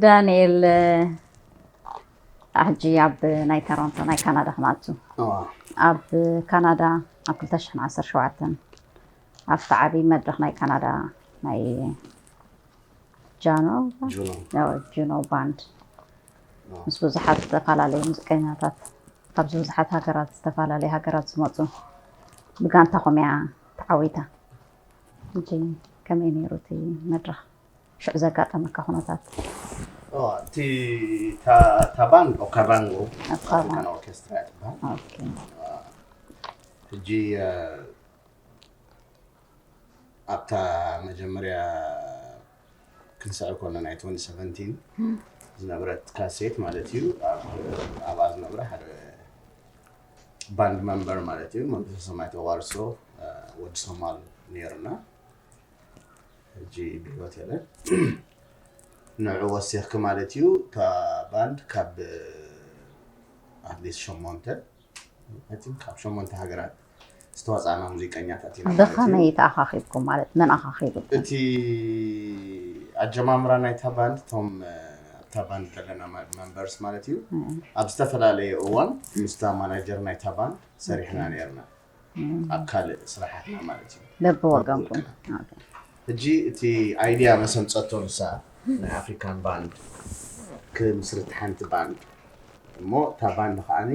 ዳንኤል፣ ሕጂ ኣብ ናይ ቶሮንቶ ናይ ካናዳ ክነኣቱ። ኣብ ካናዳ ኣብ ክልተ ሽሕን ዓሰርተ ሸውዓተን ኣብቲ ዓቢ መድረኽ ናይ ካናዳ ናይ ጃኖ ጁኖ ባንድ ምስ ብዙሓት ዝተፈላለዩ ሙዚቀኛታት ካብ ብዙሓት ሃገራት፣ ዝተፈላለዩ ሃገራት ዝመፁ ብጋንታኹም እያ ተዓዊታ። ሕጂ ከመይ ነይሩ እቲ መድረኽ? ሽዑ ዘጋጠመካ ኩነታት? እቲ ታባን ኦካባንጎ ኣፍሪካን ኦርኬስትራ እያ ትበሃል። ሕጂ ኣብታ መጀመርያ ክንስዕር ኮና ናይ twenty seventeen ዝነበረት ካሴት ማለት እዩ። ኣብኣ ዝነበረ ሓደ ባንድ መንበር ማለት እዩ መንግስተ ሰማይ ተዋርሶ ወዲ ሶማል ነይሩና። ሕጂ ብህይወት የለን። ንዑ ወሲኽኪ ማለት እዩ። እታ ባንድ ካብ ኣትሊስት ሸሞንተ ካብ ሸሞንተ ሃገራት ዝተዋፃእና ሙዚቀኛታት ኢና ማለት እዩ። ብኸመይ ተኣኻኺብኩም? ማለት መን ኣኻኺብኩም? እቲ ኣጀማምራ ናይታ ባንድ እቶም ኣብታ ባንድ ዘለና መንበርስ ማለት እዩ ኣብ ዝተፈላለየ እዋን ምስታ ማናጀር ናይታ ባንድ ሰሪሕና ነርና ኣብ ካልእ ስራሓትና ማለት እዩ። በብወገንኩም ሕጂ እቲ ኣይድያ መሰምፀቶ ንሳ ናይ ኣፍሪካን ባንድ ክምስርት ሓንቲ ባንድ እሞ እታ ባንድ ከዓኒ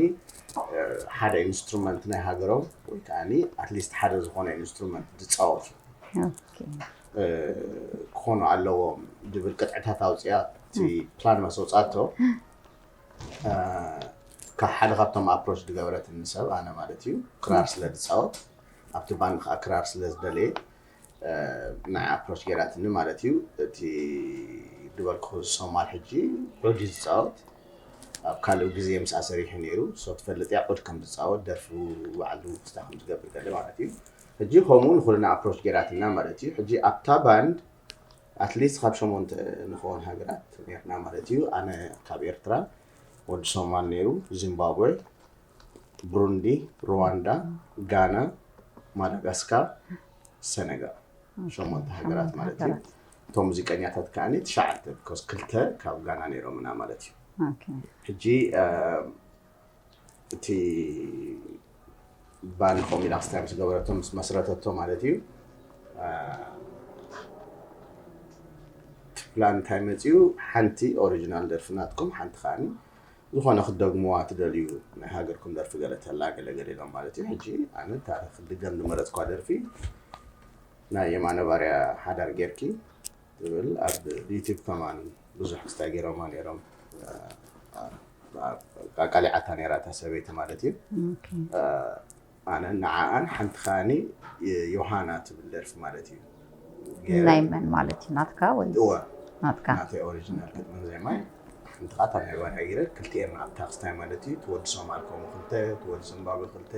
ሓደ ኢንስትሩመንት ናይ ሃገሮም ወይ ከዓ ኣትሊስት ሓደ ዝኾነ ኢንስትሩመንት ዝፃወቱ ክኾኑ ኣለዎም ዝብል ቅጥዕታት ኣውፅያ እቲ ፕላን መሰውፃቶ ካብ ሓደ ካብቶም ኣፕሮች ዝገበረትኒ ሰብ ኣነ ማለት እዩ ክራር ስለ ዝፃወት ኣብቲ ባንድ ከዓ ክራር ስለ ዝደለየ ንዓ ኣፕሮች ገይራትኒ ማለት እዩ። እቲ ዝበልኩ ሶማል ሕጂ ዑድ እዩ ዝፃወት ኣብ ካልእ ግዜ ምስኣ ሰሪሑ ነይሩ። ሶ ትፈልጥ እያ ዑድ ከም ዝፃወት ደርፊ ባዕሉ ክስታ ከም ዝገብር ገለ ማለት እዩ። ሕጂ ከምኡ ንኩልና ኣፕሮች ገይራትና ማለት እዩ። ሕጂ ኣብታ ባንድ ኣትሊስት ካብ ሸሞንተ ንኸውን ሃገራት ነርና ማለት እዩ። ኣነ ካብ ኤርትራ፣ ወዲ ሶማል ነይሩ፣ ዚምባብዌ፣ ብሩንዲ፣ ሩዋንዳ፣ ጋና፣ ማዳጋስካር፣ ሰነጋል ሸሞንተ ሃገራት ማለት እዩ። እቶም ሙዚቀኛታት ከዓኒ ትሽዓተ ቢኮዝ ክልተ ካብ ጋና ነይሮምና ማለት እዩ። ሕጂ እቲ ባንድ ከምኡ ኢላ ክስታይ ምስ ገበረቶ ምስ መስረተቶ ማለት እዩ እቲ ፕላን እንታይ መፅኡ ሓንቲ ኦሪጂናል ደርፊ ናትኩም ሓንቲ ከዓኒ ዝኾነ ክትደግምዋ ትደልዩ ናይ ሃገርኩም ደርፊ ገለ ተላ ገለ ገለ ኢሎም ማለት እዩ። ሕጂ ኣነ እታ ክትድገም ዝመረፅኳ ደርፊ ናይ የማነ ባርያ ሓዳር ጌርኪ ዝብል ኣብ ዩቲብ ከማን ብዙሕ ክስታይ ገይሮማ ነይሮም። ኣቃሊዓታ ነይራ እታ ሰበይቲ ማለት እዩ። ኣነ ንዓኣን ሓንቲ ከዓኒ ዮሃና ትብል ደርፊ ማለት እዩ። ናይ መን ማለት እዩ? ናትካ ወይ? እወ ናትካ። ናተይ ኦሪጂናል ግጥምን ዜማይ ሓንቲ ከዓ እታ ናይ ባርያ ገይረ ክልቲኤን ኣብታ ክስታይ ማለት እዩ። ትወዲ ሶማል ከምኡ ክልተ ትወዲ ዚምባብዌ ክልተ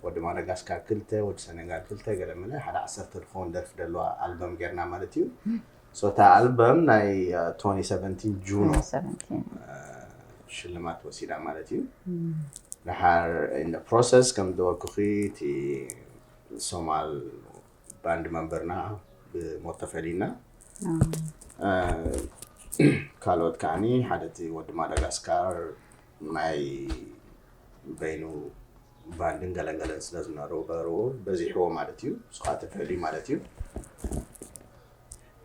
ወዲ ማዳጋስካር ክልተ ወዲ ሰነጋል ክልተ ገለ መለ ሓደ ዓሰርተ ዝኸውን ደርፊ ደለዋ ኣልበም ጌርና ማለት እዩ። ሶ እታ ኣልበም ናይ twenty seventeen ጁኖ ሽልማት ወሲዳ ማለት እዩ። ድሓር ፕሮሰስ ከም ዝበልኩኺ እቲ ሶማል ባንድ መንበርና ብሞት ተፈሊና። ካልኦት ከዓኒ ሓደ እቲ ወዲ ማዳጋስካር ናይ በይኑ ባንድን ገለንገለን ስለ ዝነበርዎ በዚሕዎ ማለት እዩ። ንሱ ከዓ ተፈሊ ማለት እዩ።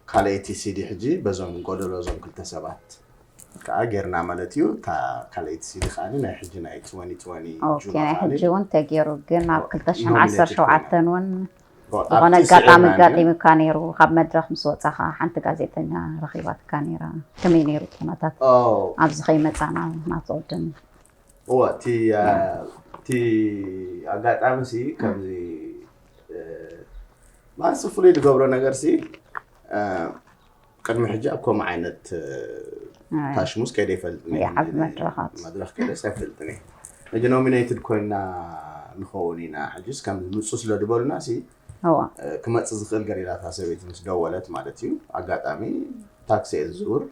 ካልኣይቲ ሲዲ ሕጂ በዞም ጎደሎ እዞም ክልተ ሰባት ከዓ ጌርና ማለት እዩ። እታ ካልኣይቲ ሲዲ ከዓ ናይ ሕጂ ናይ twenty twenty ኦኬ፣ ጁን ናይ ከዓኒ ሕጂ እውን ተገይሩ፣ ግን ኣብ ክልተ ሽሕን ዓሰርተ ሸውዓተን እውን ዝኾነ ኣጋጣሚ ኣጋጢሙካ ነይሩ። ካብ መድረኽ ምስ ወፃኻ ሓንቲ ጋዜጠኛ ረኺባትካ ነይራ። ከመይ ነይሩ ኩነታት ኣብዚ ከይመፃና ናቲ ቅድም? እወ፣ እቲ እቲ ኣጋጣሚ ሲ ከምዚ ማለት ፍሉይ ዝገብሮ ነገር ሲ ቅድሚ ሕጂ ኣብ ከምኡ ዓይነት ታሽሙስ ከይደ ይፈልጥኒ። ዓቢ መድረኻት። መድረኽ ከይደስ ኣይፈልጥኒ። ሕጂ ኖሚኔትድ ኮይና ንኸውን ኢና። ሕጂስ ከም ምፁ ስለ ዝበሉና ሲ ክመፅእ ዝኽእል ገለ ኢላታ ሰበይቲ ምስ ደወለት ማለት እዩ። ኣጋጣሚ ታክሲ እየ ዝዝውር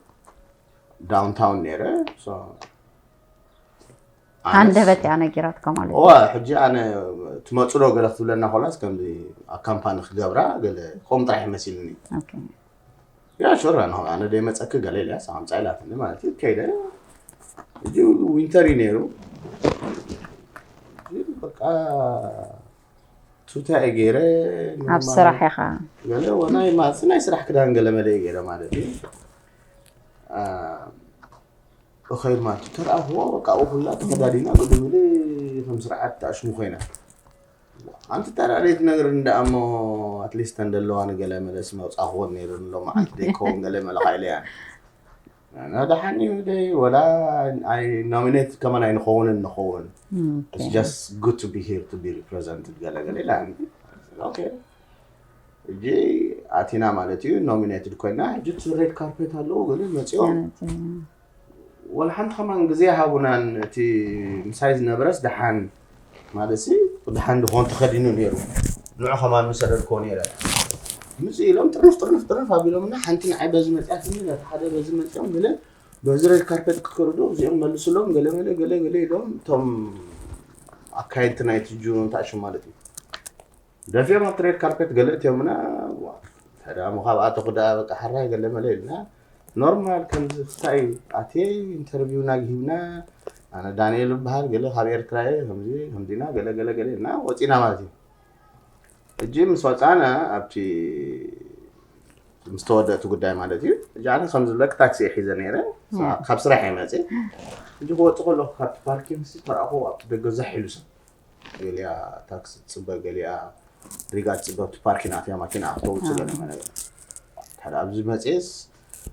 ዳውንታውን ነይረ። ሃንደበት እያ ነጊራትካ ማለት እዩ። ሕጂ ኣነ ትመፁ ዶ ገለ ክትብለና ኮላስ ከምዚ ኣብ ካምፓኒ ክገብራ ገለ ከምኡ ጥራሕ ይመሲልኒ። ያ ሹር ኣነ ኣነ ደይ መፀኪ ገለ ኢልያ ሳምፃ ኢላትኒ ማለት እዩ ከይደ። እዚ ዊንተር እዩ ነይሩ። በቃ ቱታ እየ ገይረ። ኣብ ስራሕ ኢኻ። ገለ ወናይ ማለት ናይ ስራሕ ክዳን ገለ መለ እየ ገይረ ማለት እዩ። እኸይድ ማለት ተረኣኽዎ በቃ ኣብኡ ኩላ ተኸዳዲና ግድም ኢለ ከም ስርዓት ተኣሽሙ ኮይና። ኣንቲ ታዲያ ደይ ትነግርኒ ደኣ እሞ ኣትሊስት እንደለዋ ንገለ መለስ መውፃእኽዎን ነይሩ ኣሎ መዓልቲ ደይከውን ገለ መለኻ ኢለያ። ኣነ ደሓን እዩ ደይ ወላ ኣይ ኖሚኔት ከማን ኣይንኸውንን ንኸውን። It's just good to be here to be represented ገለ ገለ ኢላ። ኦኬ ሕጂ ኣቲና ማለት እዩ ኖሚኔትድ ኮይና ሕጂ እቲ ሬድ ካርፔት ኣለዎ ገለ መፂኦም ወላ ሓንቲ ከማን ግዜ ሃቡናን እቲ ምሳይ ዝነበረስ ደሓን ማለት ሲ ደሓን ድኾን ተኸዲኑ ነይሩ። ንዑ ከማን ምሰደድኮ ነይረ ምስ ኢሎም ጥርንፍ ጥርንፍ ጥርንፍ ኣቢሎምና ሓንቲ ንዓይ በዚ መፅያትኒ ነቲ ሓደ በዚ መፅኦም ገለ በዚ ሬድ ካርፔት ክትከርዱ እዚኦም መልስሎም ገለ ገለ ገለ ገለ ኢሎም እቶም ኣካየድቲ ናይቲ ጁኖ ተኣሽም ማለት እዩ። ደፊኦም ኣብቲ ሬድ ካርፔት ገለ እትዮምና። ተዳሞ ካብ ኣተኹ ደኣ በቃ ሓራይ ገለ መለ ኢልና ኖርማል ከምዚ ክታይ ኣትየ ኢንተርቪውና ግሂብና። ኣነ ዳንኤል ይበሃል ገለ ካብ ኤርትራ እየ ከምዚ ከምዚና ገለ ገለ ገለ ኢልና ወፂና ማለት እዩ። እጂ ምስ ወፃና ኣብቲ ምስ ተወደእቲ ጉዳይ ማለት እዩ። እጂ ኣነ ከም ዝብለክ ታክሲ እየ ሒዘ ነይረ። ካብ ስራሕ እየ መፅእ። እጂ ክወፅእ ከለኩ ካብቲ ፓርኪንግ ሲ ተረእኹ ኣብቲ ደገ ዘሕ ኢሉ ሰብ ገሊኣ ታክሲ ትፅበ ገሊኣ ሪጋ ትፅበ ኣብቲ ፓርኪንግ ኣትያ ማኪና ኣፍተውፅእ ገለ ነገር ሓደ ኣብዚ መፅእስ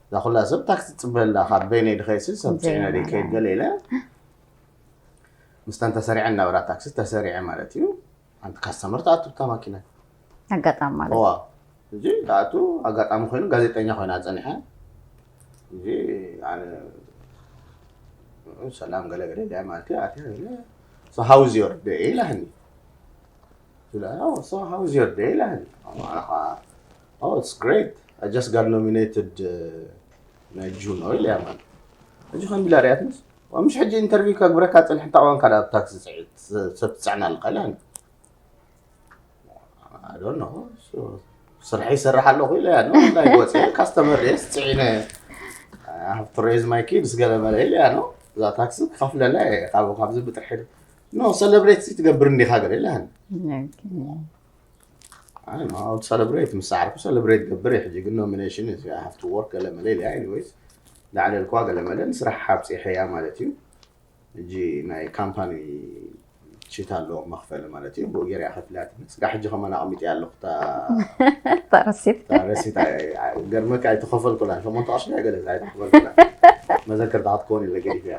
እዛ ኩላ ሰብ ታክሲ ትፅበ ኣላ ካብ በይነይ ድኸይሲ ሰብ ፅዕነ ደይከይድ ገለ ኢለ ምስተን ተሰሪዐ እናበራ ታክሲ ተሰሪዐ ማለት እዩ። ሓንቲ ካስተመር ተኣቱ ብታ ማኪና ኣጋጣሚ ማለት እዋ እዚ ተኣቱ ኣጋጣሚ ኮይኑ ጋዜጠኛ ኮይና ፀኒሐ እዚ ኣነ ሰላም ገለገለ ዳይ ማለት ኣትያ ገለ so how is your day ኢላህኒ so how is your day ኢላህኒ ኣነ ከዓ oh it's great I just got nominated ናይ ጁኖ ኢለያ ማለት እዚ ከም ቢላ ሪያትንስ ምሽ ሕጂ ኢንተርቪው ከግብረካ ፅንሕ እንታዋንካ ኣብ ታክሲ ሰብ ትፅዕና ኣለካ ኢላህኒ I don't know ስራሕ ይሰርሕ ኣለኹ ኢለ ያ ነው ላይ ወፂ ካስተመር ሬስ ፅዒነ have to raise my kids ገለ መለ ኢለ ያ ነው እዛ ታክሲ ክኸፍለላ እየ ካብ ካብዚ ብጥርሒ no celebrate ትገብር እንዲኻ ገለ ኢለ celebrate ምስ ሰዓርኩ celebrate ገብር እየ ሕጂ ግን nomination have to work ገለ መለ ኢለ anyways ዳዕለልኳ ገለ መለ ንስራሕ ሓብፂሐያ ማለት እዩ። ሕጂ ናይ ካምፓኒ ሺት ኣለዎ መኽፈሊ ማለት እዩ ብኡ ገይረ እያ ከፊላትኒ ስጋ ሕጂ ከማን ኣቕሚጠያ ኣለኹ እታ እታ ረሲት እታ ረሲት ኣይ- ኣይ- ገርመካ ኣይተኸፈልኩላን ሸሞንተ ቅርሺ ናይ ገለ ኣይተኸፈልኩላን መዘከርታ ክትከውን ኢለ ገዲፈያ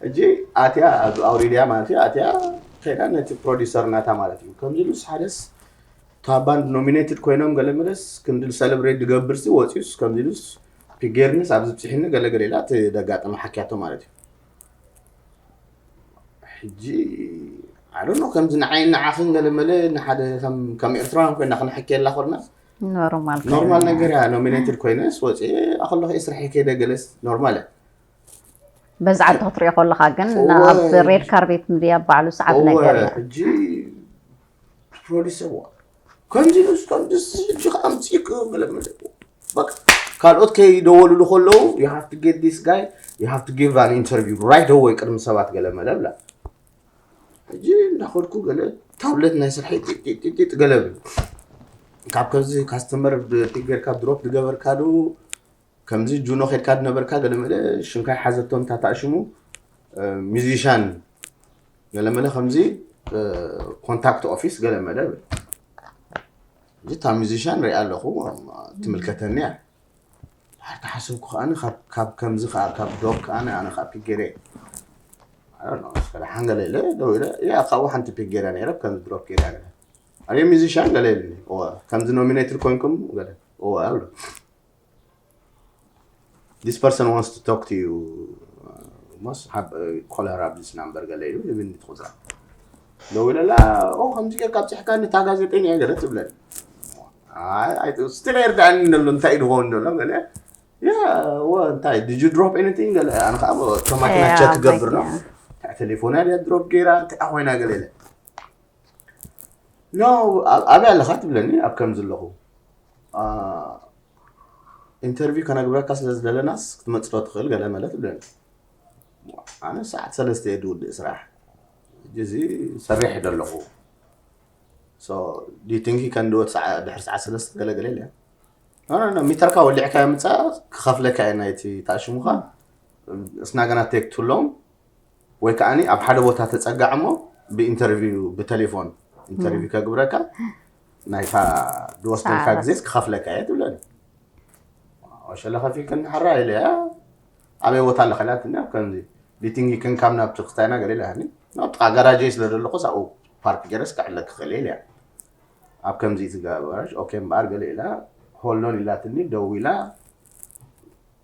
ሕጂ ኣትያ ኣብ ኣውሪድያ ማለት እዩ ኣትያ ከይዳ ነቲ ፕሮዲሰር ናታ ማለት እዩ ከምዚ ኢሉስ ሓደስ ካብ ባንድ ኖሚኔትድ ኮይኖም ገለ መለስ ክንድል ሰለብሬት ዝገብር ሲ ወፂኡስ ከምዚ ኢሉስ ፒጌርንስ ኣብዚ ብፅሒኒ ገለገለ ኢላ እቲ ደጋጠመ ሓኪያቶ ማለት እዩ ሕጂ ኣዶ ከምዚ ንዓይ ንዓኽን ገለ መለ ንሓደ ከም ኤርትራውያን ኮይና ክንሕኪየላ ኮልና ኖርማል ኖርማል ነገር እያ ኖሚኔትድ ኮይነስ ወፅየ ኣኸለኹ ስራሕ ከይደ ገለስ ኖርማል እያ በዚ ዓዲ ክትሪኦ ከለካ ግን ኣብ ሬድ ካርቤት ምድያ ባዕሉ ሰዓብ ነገር እዩ ሕጂ ፕሮዲሰር ከምዚ ንስ ከምዚ ሕጂ ከኣምፅእ ክብል በቃ ካልኦት ከይደወሉሉ ከለዉ you have to get this guy you have to give an interview right away ቅድሚ ሰባት ገለ መለ ብላ ሕጂ እንዳኸድኩ ገለ ታብለት ናይ ስርሐይ ጢጢጢጢጥ ገለ ብል ካብ ከምዚ ካስተመር ጌርካ ድሮፕ ዝገበርካ ዶ ከምዚ ጁኖ ከድካ ዝነበርካ ገለ መለ ሽምካይ ሓዘቶ እንታ ተኣሽሙ ሚዚሻን ገለ መለ ከምዚ ኮንታክት ኦፊስ ገለ መለ ብል እዚ እታ ሚዚሻን ሪኣ ኣለኹ ትምልከተኒ እያ ድሓር ተሓሰብኩ ከኣ ካብ ከምዚ ከዓ ካብ ዶብ ከዓ ኣነ ከዓ ፒጌረ ደሓን ገለ ኢለ ደው ኢለ እያ ካብኡ ሓንቲ ፒጌረ ነይረ ከምዚ ድሮፕ ጌራ ገለ ኣየ ሚዚሻን ገለ ኢልኒ ከምዚ ኖሚኔትድ ኮንኩም ገለ እወ ኣሎ this person wants to talk to you must have call her up this number ገለ ኢሉ ይብኒ ትኹዛ ደው ኢለላ ከምዚ ጌርካ ኣብፅሕካ ንታ ጋዜጠኛ እየ ገለ ትብለኒ ስቲል ኣይርዳእኒ ዘሎ እንታይ እዩ ዝኸውን ዘሎ ገለ ያ እንታይ did you drop anything ገለ ኣነ ከዓ ተማኪና ቸክ ክገብር ነው እንታይ ቴሌፎና ድያ ድሮፕ ገይራ እንታይ ኮይና ገለ ኢለ no ኣበይ ኣለኻ ትብለኒ ኣብ ከም ዘለኹ ኢንተርቪው ከነግብረካ ስለ ዝደለናስ ክትመጽእ ዶ ትኽእል ገለ መለ ትብለኒ። ኣነ ሰዓት ሰለስተ እየ ዝውድእ ስራሕ። ሕጂ እዚ ሰሪሕ እየ ዘለኹ። So do you think you can do it ሰዓ- ድሕሪ ሰዓት ሰለስተ ገለ ገለ ኢለ። No no no ሚተርካ ወሊዕካ ምጻእ ክኸፍለካ እየ ናይቲ ታሽሙኻ። It's not gonna take too long። ወይ ከዓኒ ኣብ ሓደ ቦታ ተጸጋዕ እሞ ብኢንተርቪው ብቴሌፎን ኢንተርቪው ከግብረካ ናይታ ዝወስደልካ ግዜስ ክኸፍለካ እየ ትብለኒ። ሸለ ከፊልክኒ ሓራ ኢለ ኣበይ ቦታ ኣለኻ ኢላትኒ። ኣብ ከምዚ ዲቲንግ ክንካም ናብቲ ክስታይና ገለ ኢላኒ። ናብ ጥቓ ጋራጀይ ስለ ዘለኹ ሳብኡ ፓርክ ገይረስ ክዕለክ ክኽእል እየ ኢለያ። ኣብ ከምዚ ትጋባሽ ኦኬ እምበኣር ገለ ኢላ ሆሎን ኢላትኒ ደው ኢላ።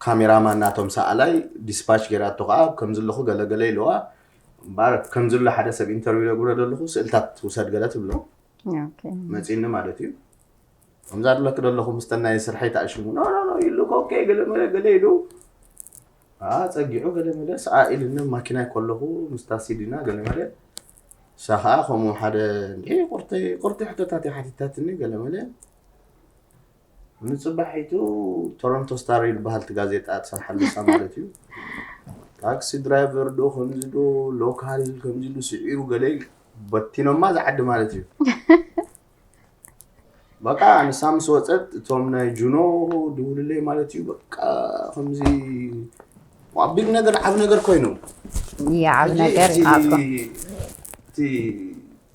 ካሜራማን ናቶም ሰኣላይ ዲስፓች ገይራቶ ከዓ ከም ዘለኹ ገለ ገለ ኢልዋ እምበኣር ከም ዘሎ ሓደ ሰብ ኢንተርቪው ዘግብሮ ዘለኹ ስእልታት ትውሰድ ገለ ትብሎ መፂኒ ማለት እዩ። ከምዛ ኣለክ ዘለኹ ምስተናይ ስርሐይ ተኣሽሙ ኖ ኖ ኖ ኢሉ ኮኬ ገለ መለ ገለ ኢሉ ጸጊዑ ገለ መለ ሰኣ ኢልኒ ማኪናይ ከለኹ ምስታ ሲዲና ገለ መለ እሳ ከዓ ከምኡ ሓደ እንዴ ቁርተይ ቁርተይ ሕቶታት ሓቲታትኒ ገለ መለ ንፅባሒቱ ቶሮንቶ ስታር ይበሃል እቲ ጋዜጣ ትሰርሓሉ እሳ ማለት እዩ። ታክሲ ድራይቨር ዶ ከምዚ ዶ ሎካል ከምዚ ኢሉ ስዒሩ ገለ በቲኖማ ዝዓዲ ማለት እዩ። በቃ ንሳ ምስ ወፀት እቶም ናይ ጁኖ ድውልለይ ማለት እዩ። በቃ ከምዚ ቢግ ነገር ዓብ ነገር ኮይኑ የዓብ ነገር እቲ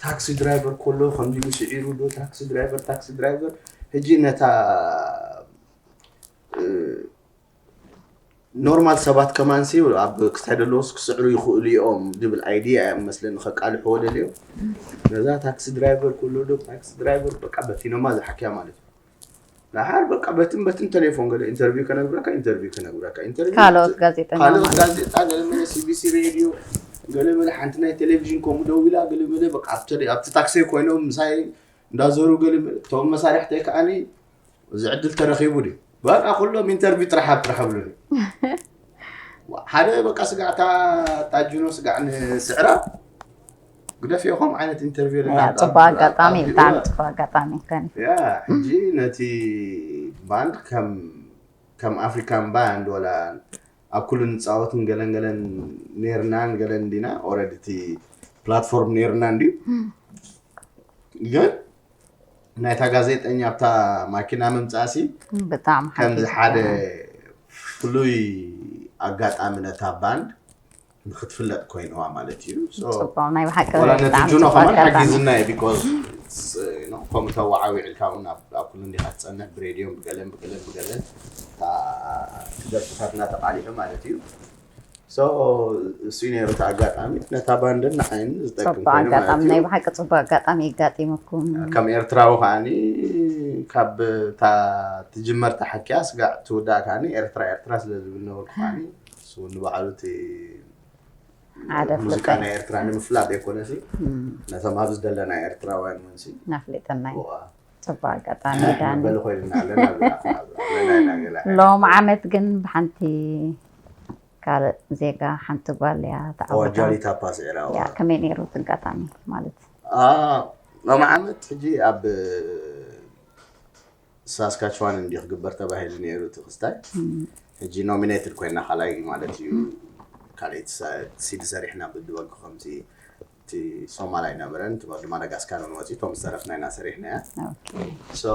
ታክሲ ድራይቨር ከሎ ከምዚ ኢሉ ስዒሩ ዶ ታክሲ ድራይቨር ታክሲ ድራይቨር ሕጂ ነታ ኖርማል ሰባት ከማንሲ ኣብ ክስታይ ደለዎስ ክስዕሩ ይኽእሉ እዮም ዝብል ኣይድያ እዮም መስለኒ ከቃልሕዎ ደልዮም። ነዛ ታክሲ ድራይቨር ኩሉ ዶ ታክሲ ድራይቨር በቃ በቲኖማ ዝሓክያ ማለት እዩ። ንሓር በቃ በትን በትን ቴሌፎን ገለ ኢንተርቪው ከነግረካ ኢንተርቪው ከነግረካ ኢንተርቪው ካልኦት ጋዜጠኛ ካልኦት ማለት ጋዜጣ ገለመለ ሲቢሲ ሬድዮ ገለመለ ሓንቲ ናይ ቴሌቪዥን ከምኡ ደው ኢላ ገለመለ በቃ ኣብቲ ኣብቲ ታክሲ ኮይኖም ምሳይ እንዳዞሩ ገለመለ እቶም መሳርሕተይ ከዓኒ እዚ ዕድል ተረኺቡ ድዩ በቃ ኩሎም ኢንተርቪው ጥራሕ ኣብ ጥራሕ ብሉኒ ሓደ በቃ ስጋዕታ ታጅኖ ስጋዕ ንስዕራ ግደፍ ኢኹም ዓይነት ኢንተርቪው ያ ጽቡቅ ኣጋጣሚ ብጣዕሚ ጽቡቅ ኣጋጣሚ ከን ያ ሕጂ ነቲ ባንድ ከም ከም ኣፍሪካን ባንድ ወላ ኣብ ኩሉ ንፃወትን ገለን ገለን ነርናን ገለን ዲና ኦረዲ እቲ ፕላትፎርም ነርና እንድዩ ግን ናይታ ጋዜጠኛ ኣብታ ማኪና ምምፃእሲ ብጣዕሚ ከምዚ ሓፊዝ ሓደ ይበሃል። ፍሉይ ኣጋጣሚ ነታ ባንድ ንክትፍለጥ ኮይንዋ ማለት እዩ So፣ ጽቡቅ ናይ ብሓቂ ወላ ነቲ ብጣዕሚ ጁኖ ጽቡቅ ከማን ኣጋጣሚ ሓጊዝና እዩ ቢኮዝ ከምኡ ተወዓዊዕ ኢልካ እውን ኣብ ኣብ ኩሉ እንዲኻ ትፀንሕ ብሬድዮን ብገለን ብገለን ብገለን እታ ደርፍታትና ተቃሊሑ ማለት እዩ So፣ እሱ እዩ ነይሩ እቲ ኣጋጣሚ ነታ ባንድን ንዓይን ዝጠቅም ጽቡቅ ኮይኑ ማለት ኣጋጣሚ እዩ ናይ ብሓቂ ጽቡቅ ኣጋጣሚ የጋጢመኩም ከም ኤርትራዊ ከዓኒ ካብ እታ ትጅመር ተሓኪያ ስጋዕ ትውዳእ ከዓኒ ኤርትራ ኤርትራ ስለ ዝብል ነበርኩ ከዓኒ እሱ ንባዕሉ እቲ ሓደ ሙዚቃ ፍልጠት ናይ ኤርትራ ንምፍላጥ ኣይኮነሲ ነቶም ኣብዚ ዘለና ኤርትራውያን እውን ሲ ናፍሊጠናይ ዋ፣ ጽቡቅ ኣጋጣሚ ዳኒ መበሊ ኮይንና ኣለና ኣለና ሎም ዓመት ግን ብሓንቲ ካልእ ዜጋ ሓንቲ ጓል እያ ተዓዊታ ጃኒ ታፓ ስዒራዋ ያ ከመይ ነይሩ እቲ ኣጋጣሚ ማለት ሎም ዓመት ሕጂ ኣብ ሳስካችዋን እንዲ ክግበር ተባሂሉ ነይሩ እቲ ክስታይ ሕጂ ኖሚኔትድ ኮይና ካልኣይ ማለት እዩ ካልኣይቲ ሲዲ ሰሪሕና ብድበልኩ ከምዚ እቲ ሶማል ኣይነበረን እቲ ማዳጋስካር እውን ወፂ እቶም ዝተረፍና ኢና ሰሪሕናያ ኦኬ So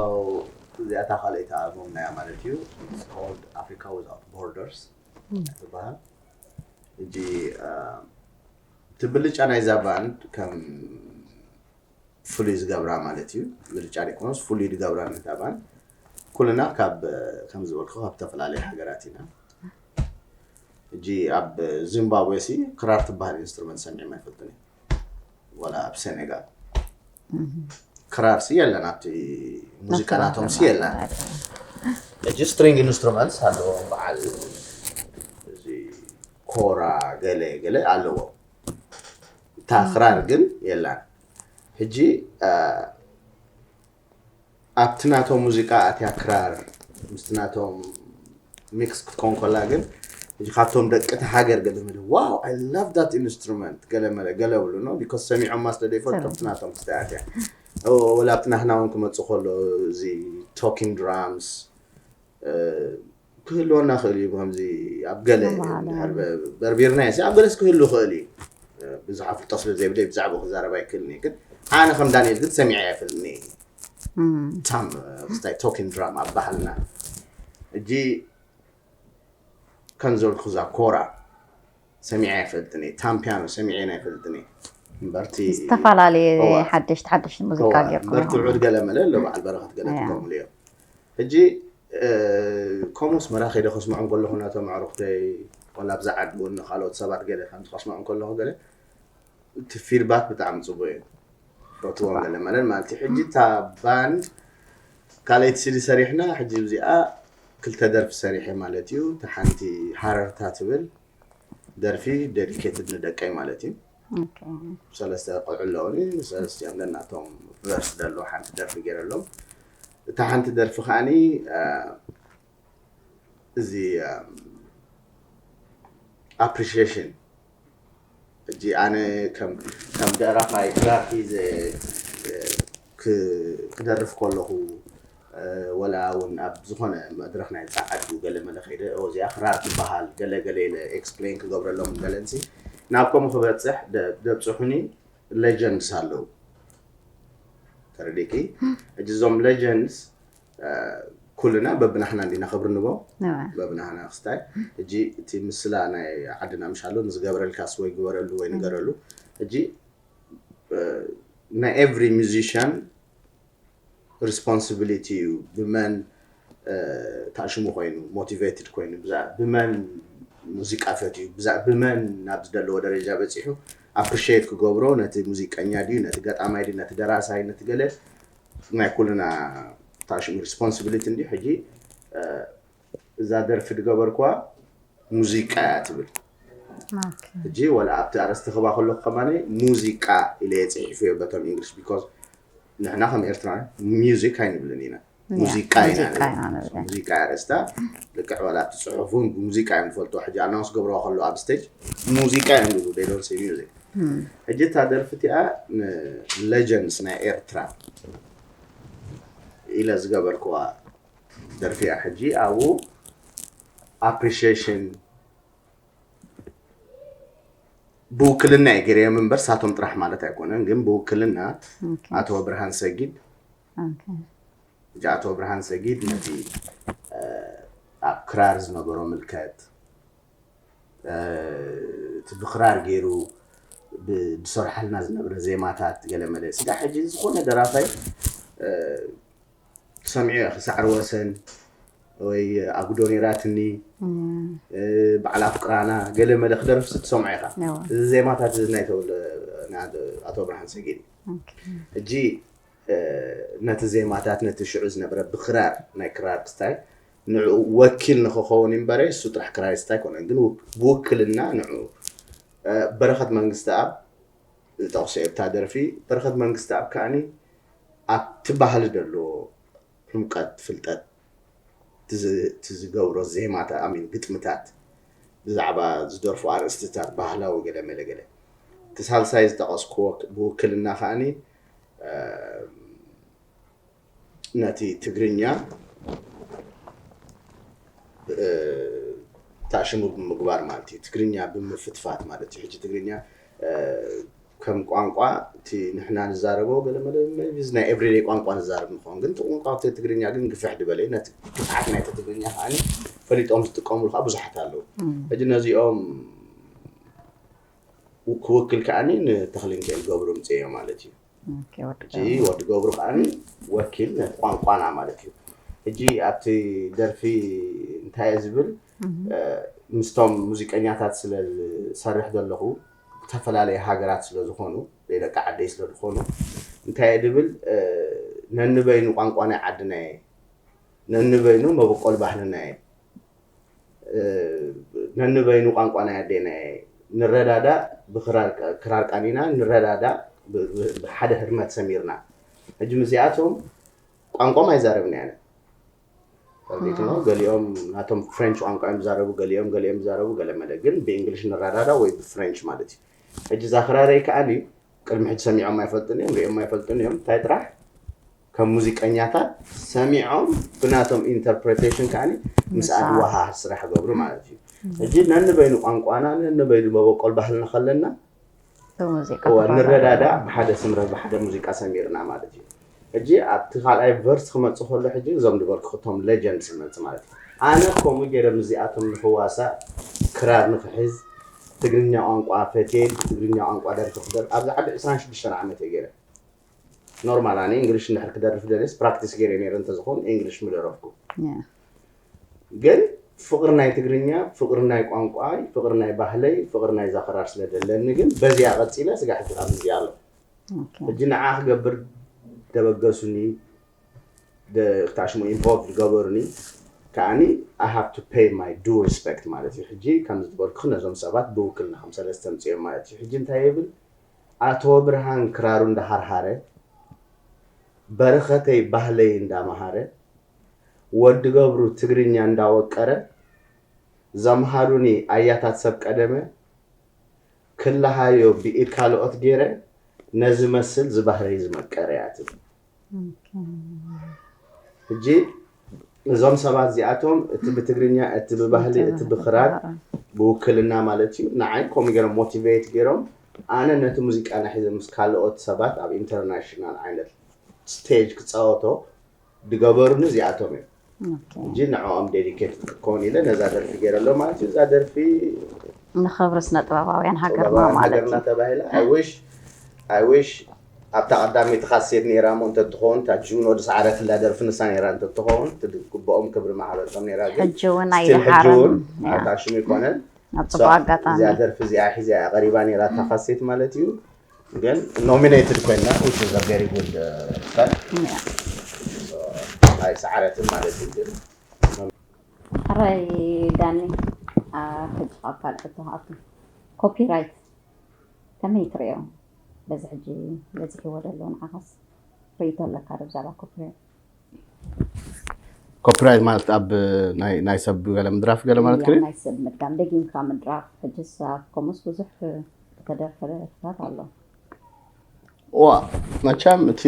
እዚኣታ ካልኣይቲ ኣልበምና እያ ማለት እዩ It's called Africa Without Borders ትበሃል ሕጂ እቲ ብልጫ ናይዛ ባንድ ከም ፍሉይ ዝገብራ ማለት እዩ ምርጫ ዘይኮነስ ፍሉይ ዝገብራ ነታ ባንድ ኩልና ካብ ከም ዝበልኩ ካብ ዝተፈላለዩ ሃገራት ኢና ሕጂ ኣብ ዚምባብዌ ሲ ክራር ትበሃል ኢንስትሩመንት ሰሚዖም ኣይፈልጥን እዩ ወላ ኣብ ሴኔጋል ክራር ሲ የለን ኣብቲ ሙዚቃ ናቶም ሲ የለን ሕጂ ስትሪንግ ኢንስትሩመንትስ ኣለዎም በዓል እዚ ኮራ ገለ ገለ ኣለዎም እታ ክራር ግን የላን ሕጂ ኣብቲ ናቶም ሙዚቃ ኣትያ ክራር ምስቲ ናቶም ሚክስ ክትኮን ከላ ግን ሕጂ ካብቶም ደቂ እቲ ሃገር ገለ መለ wow I love that instrument ገለ መለ ገለ ብሉ no because ሰሚዖማ ስለ ዘይፈልጡ ኣብቲ ናቶም ክስታይ ኣትያ ወላ ኣብቲ ናህና እውን ክመፅእ ከሎ እዚ talking drums ክህልወና ክእል እዩ። ከምዚ ኣብ ገለ ተባሃለ። እንድሕር በ- በርቢርናዮ ሲ ኣብ ገለስ ክህሉ ክእል እዩ። ብዙሕ ኣፍልጦ ስለ ዘይብለይ ብዛዕባኡ ክዛረብ ኣይክእልን እየ። ግን ኣነ ከም ዳንኤል ግን ሰሚዐ ኣይፈልጥን እየ። እም፣ ታም ክስታይ ቶኪን ድራም ኣብ ባህልና እጂ ከም ዘልኩ እዛ ኮራ ሰሚዐ ኣይፈልጥን እየ። ታም ፒያኖ ሰሚዐ ኣይፈልጥን እየ። እምበርቲ ዝተፈላለየ እዋ። ሓደሽቲ ሓደሽቲ ሙዚቃ እዋ፣ ጌርኩም በርትዑ ኢኹም። ገለ መለ ኣሎ በዓል በረኸት ገለ እያ። ክገብሩ እዮም። ሕጂ እ፣ ከምኡስ መራ ከይደ ከስምዖም ከለኹ ናቶም ኣዕሩኽተይ ወላ ኣብዛ ዓዲ እውን ካልኦት ሰባት ገለ ከምዚ ከስምዖም ከለኹ ገለ እቲ ፊድባክ ብጣዕሚ ፅቡቅ እዩ። ፈትዎም ገለ መለን ማለት እዩ። ሕጂ እታ ባንድ ካልኣይቲ ሲዲ ሰሪሕና ሕጂ እዚኣ ክልተ ደርፊ ሰሪሐ ማለት እዩ። እታ ሓንቲ ሃረርታ ትብል ደርፊ ዴዲኬትድ ንደቀይ ማለት እዩ። ኦኬ። ሰለስተ ቆልዑ ኣለውኒ። ሰለስቲኦም ነናቶም ቨርስ ደሎ ሓንቲ ደርፊ ገይረሎም። እታ ሓንቲ ደርፊ ከዓኒ እ፣ እዚ ኣፕሪሺሽን ሕጂ ኣነ ከም ከም ደራፋይ ክራር ሒዘ እ፣ ክ- ክደርፍ ከለኹ እ፣ ወላ እውን ኣብ ዝኾነ መድረኽ ናይ ፃዓዱ ገለ መለ ከይደ ኦ፣ እዚኣ ክራር ትበሃል ገለ ገለ ኢለ ኤክስፕሌን ክገብረሎም ገለንሲ ናብ ከምኡ ክበፅሕ ደ- ደብፅሑኒ ሌጀንድስ ኣለዉ። ተረዲእኪ? ሕጂ እዞም ሌጀንድስ ኩልና በብናህና እንዲና ክብሪ ንቦ እዋ። በብናህና ክስታይ። ሕጂ እቲ ምስላ ናይ ዓድና ምሽ ኣሎ ንዝገበረልካስ ወይ ግበረሉ ወይ ንገረሉ። ሕጂ እ፣ ናይ ኤቭሪ ሚዚሽያን ሪስፖንሲቢሊቲ እዩ። ብመን እ፣ ታሽሙ ኮይኑ ሞቲቬትድ ኮይኑ ብዛ- ብመን ሙዚቃ ፈትዩ ብዛ- ብመን ናብ ዝደለዎ ደረጃ በፂሑ ኣፕሪሺየት ክገብሮ ነቲ ሙዚቀኛ ድዩ ነቲ ገጣማይ ድዩ ነቲ ደራሳይ ነቲ ገለ ናይ ኩልና ታሽሙ ሪስፖንሲቢሊቲ እንዲዩ። ሕጂ እ፣ እዛ ደርፊ ዝገበርኩዋ ሙዚቃ እያ ትብል። ኦኬ። ሕጂ ወላ ኣብቲ ኣርእስቲ ክባ ከለኩ ከማኒ ሙዚቃ ኢለ እየ ፅሒፉ እየ በቶም ኢንግሊሽ ቢኮዝ ንሕና ከም ኤርትራ ሚውዚክ ኣይንብልን ኢና። ሙዚቃ ኢና ሙዚቃ ንብል። ኢና ንብል። ሙዚቃ እያ ኣርእስታ። ልክዕ ወላ ኣብቲ ፅሑፍ እውን ብሙዚቃ እዮም ዝፈልጥዎ። ሕጂ ኣናውንስ ገብረዋ ከሎ ኣብ ስቴጅ ሙዚቃ እዮም ዝብሉ they don't say music። ሕጂ እታ ደርፊ እቲኣ ንሌጀንድስ ናይ ኤርትራ ኢለ ዝገበርክዋ ደርፊ እያ። ሕጂ ኣብኡ ኣፕሪሺዬሽን ብውክልና እየ ገይረዮም እምበር ሳቶም ጥራሕ ማለት ኣይኮነን። ግን ብውክልና ኦኬ። ኣቶ ብርሃን ሰጊድ ኦኬ። ሕጂ ኣቶ ብርሃን ሰጊድ ነቲ እ፣ ኣብ ክራር ዝነበሮ ምልከት እ፣ እቲ ብክራር ገይሩ ብ- ዝሰርሓልና ዝነበረ ዜማታት ገለ መለ ስጋ ሕጂ ዝኾነ ደራፋይ እ፣ ትሰምዕዮ ኢኺ ሳዕሪ ወሰን ወይ ኣጉዶ ነይራትኒ እም፣ እ፣ በዓል ኣፍቅራና ገለ መለ ክደርፍሲ ትሰምዖ ኢኻ። እዋ። እዚ ዜማታት እዚ ናይ ተወልደ ናይ ኣቶ ብርሃን ሰጊድ እዩ። ኦኬ። ሕጂ እ፣ ነቲ ዜማታት ነቲ ሽዑ ዝነበረ ብክራር ናይ ክራር ስታይ ንዕኡ ወኪል ንክኸውን እምበረ እሱ ጥራሕ ክራሪስት ኣይኮነን ግን ውክ- ብውክልና ንዕኡ እ፣ በረኸት መንግስቲ ኣብ ዝጠቕሶ እየ ብታ ደርፊ በረኸት መንግስቲ ኣብ ከዓኒ ኣብቲ ባህሊ ደሎ ዕምቀት ፍልጠት እቲ ዝ- እቲ ዝገብሮ ዜማታት ኣሚን ግጥምታት ብዛዕባ ዝደርፉ ኣርእስትታት ባህላዊ ገለ መለ ገለ እቲ ሳልሳይ ዝጠቐስክዎ ብውክልና ከዓኒ እ፣ ነቲ ትግርኛ እ፣ ታሽሙ ብምግባር ማለት እዩ ትግርኛ ብምፍትፋት ማለት እዩ ሕጂ ትግርኛ እ፣ ከም ቋንቋ እቲ ንሕና ንዛረቦ ገለ መለ maybe ናይ ኤቭሪደይ ቋንቋ ንዛረብ ንኸውን ግን እቲ ቋንቋ እቲ ትግርኛ ግን ግፍሕ ዝበለ እዩ ነቲ ግፍዓት ናይቲ ትግርኛ ከዓኒ ፈሊጦም ዝጥቀምሉ ከዓ ብዙሓት ኣለዉ ሕጂ ነዚኦም ክውክል ከዓኒ ንተኽሊንኬል ገብሩ ምፅዮ ማለት እዩ ኦኬ፣ ወዲ ሕጂ ወዲ ገብሩ ከዓኒ ወኪል ነቲ ቋንቋና ማለት እዩ ሕጂ ኣብቲ ደርፊ እንታይ እየ ዝብል እ፣ ምስቶም ሙዚቀኛታት ስለ ዝሰርሕ ዘለኹ ዝተፈላለየ ሃገራት ስለ ዝኾኑ ደቂ ዓደይ ስለ ዝኾኑ እንታይ እየ ዝብል እ፣ ነንበይኑ ቋንቋ ናይ ዓድና እየ ነንበይኑ መበቆል ባህልና እየ እ፣ ነንበይኑ ቋንቋ ናይ ኣዴና እየ ንረዳዳእ ብክራር ክራር ቃኒና ንረዳዳእ ብ- ብ- ብሓደ ህርመት ሰሚርና ሕጂ ምስዚኣቶም ቋንቋም ኣይዛረብን እየ ኣነ ፈርዲት ነው ገሊኦም ናቶም ፍሬንች ቋንቋ እዮም ዝዛረቡ ገሊኦም ገሊኦም ዝዛረቡ ገለ መለ ግን ብእንግሊሽ ንረዳዳ ወይ ብፍሬንች ማለት እዩ ሕጂ እዛ ክራረይ ከዓኒ ቅድሚ ሕጂ ሰሚዖም ኣይፈልጥን እዮም ሪኦም ኣይፈልጥን እዮም እንታይ ጥራሕ ከም ሙዚቀኛታት ሰሚዖም ብናቶም ኢንተርፕሬቴሽን ከዓኒ ምስኣ ዝወሃሃድ ስራሕ ገብሩ ማለት እዩ። ሕጂ ነንበይኑ ቋንቋና ነንበይኑ መበቆል ባህልና ከለና ብሙዚቃ እወ ንረዳዳእ ብሓደ ስምረት ብሓደ ሙዚቃ ሰሚርና ማለት እዩ። ሕጂ ኣብቲ ካልኣይ ቨርስ ክመፅእ ከሎ ሕጂ እዞም ዝበልኩ ክቶም ሌጀንድስ ይመፅእ ማለት እዩ። ኣነ ከምኡ ገይረ ምስዚኣቶም ንክዋሳእ ክራር ንክሕዝ ትግርኛ ቋንቋ ፈትየ ብትግርኛ ቋንቋ ደርፊ ክደር ኣብዚ ዓዲ ዕስራን ሽዱሽተን ዓመት እየ ገይረ። ኖርማል ኣነ እንግሊሽ እንድሕር ክደርፍ ደልየስ ፕራክቲስ ገይረ ነይረ እንተዝኸውን እንግሊሽ ምደረፍኩ። ግን ፍቕሪ ናይ ትግርኛ ፍቕሪ ናይ ቋንቋይ ፍቕሪ ናይ ባህለይ ፍቕሪ ናይ ዛኸራር ስለ ደለኒ ግን በዚኣ ቀፂለ ስጋ ሕጂ ካብ እዚ ኣሎ ሕጂ ንዓ ክገብር ደበገሱኒ ክታሽሙ ኢንቮልቭ ዝገበሩኒ ከዓኒ I have to pay my due respect ማለት እዩ። ሕጂ ከም ዝበልኩ ነዞም ሰባት ብውክልና ከም ሰለስተ ምፅኦም ማለት እዩ። ሕጂ እንታይ የብል ኣቶ ብርሃን ክራሩ እንዳሃርሃረ በረኸተይ ባህለይ እንዳመሃረ ወዲ ገብሩ ትግርኛ እንዳወቀረ ዘምሃሩኒ ኣያታት ሰብ ቀደመ ክለሃዮ ብኢድ ካልኦት ገይረ ነዚ መስል ዝባህለይ ዝመቀረ እያ ትብል። ሕጂ እዞም ሰባት እዚኣቶም እቲ ብትግርኛ እቲ ብባህሊ እቲ ብክራር ብውክልና ማለት እዩ ንዓይ ከምኡ ገይሮም ሞቲቬት ገይሮም ኣነ ነቲ ሙዚቃ ናሒዘ ምስ ካልኦት ሰባት ኣብ ኢንተርናሽናል ዓይነት ስቴጅ ክፃወቶ ዝገበሩኒ እዚኣቶም እዮም። ሕጂ ንዕኦም ዴዲኬት ክኸውን ኢለ ነዛ ደርፊ ገይረ ኣሎ ማለት እዩ። እዛ ደርፊ ንኽብሪ ስነ ጥበባውያን ሃገርና ማለት ሃገርና ተባሂላ I wish I wish ኣብታ ቀዳመይቲ ካሴት ነይራ እሞ እንተትኸውን እታ ጁኖ ዝሰዓረትላ ደርፊ ንሳ ነይራ እንተትኸውን ትግብኦም ክብሪ ምሃበቶም ነይራ። ግን ሕጂ እውን ኣይደሃረን ኣታ ሽሙ ይኮነን ኣብ ፅቡቅ ኣጋጣሚ እዚኣ ደርፊ እዚኣ ሒዛ እያ ቀሪባ ነይራ እታ ካሴት ማለት እዩ። ግን ኖሚኔትድ ኮይና which is a very good ኣይሰዓረትን ማለት እዩ። ግን ሕራይ ዳኒ ሕጂ ካብ ካልእ ሕቶ ክኣቱ ኮፒራይት ከመይ ትርእዮ? በዚ ሕጂ በዚሕዎ ዘሎ ንዓኻስ ርእይቶ ኣለካ ዶ ብዛዕባ ኮፒራይት? ኮፒራይት ማለት ኣብ ናይ ሰብ ገለ ምድራፍ ገለ ማለት ክሪ ናይ ሰብ ምድጋም ደጊምካ ምድራፍ ሕጅስ ኣብ ኮሙስ ብዙሕ ዝተደርፈ ደርፍታት ኣሎ። ዋ መቸም እቲ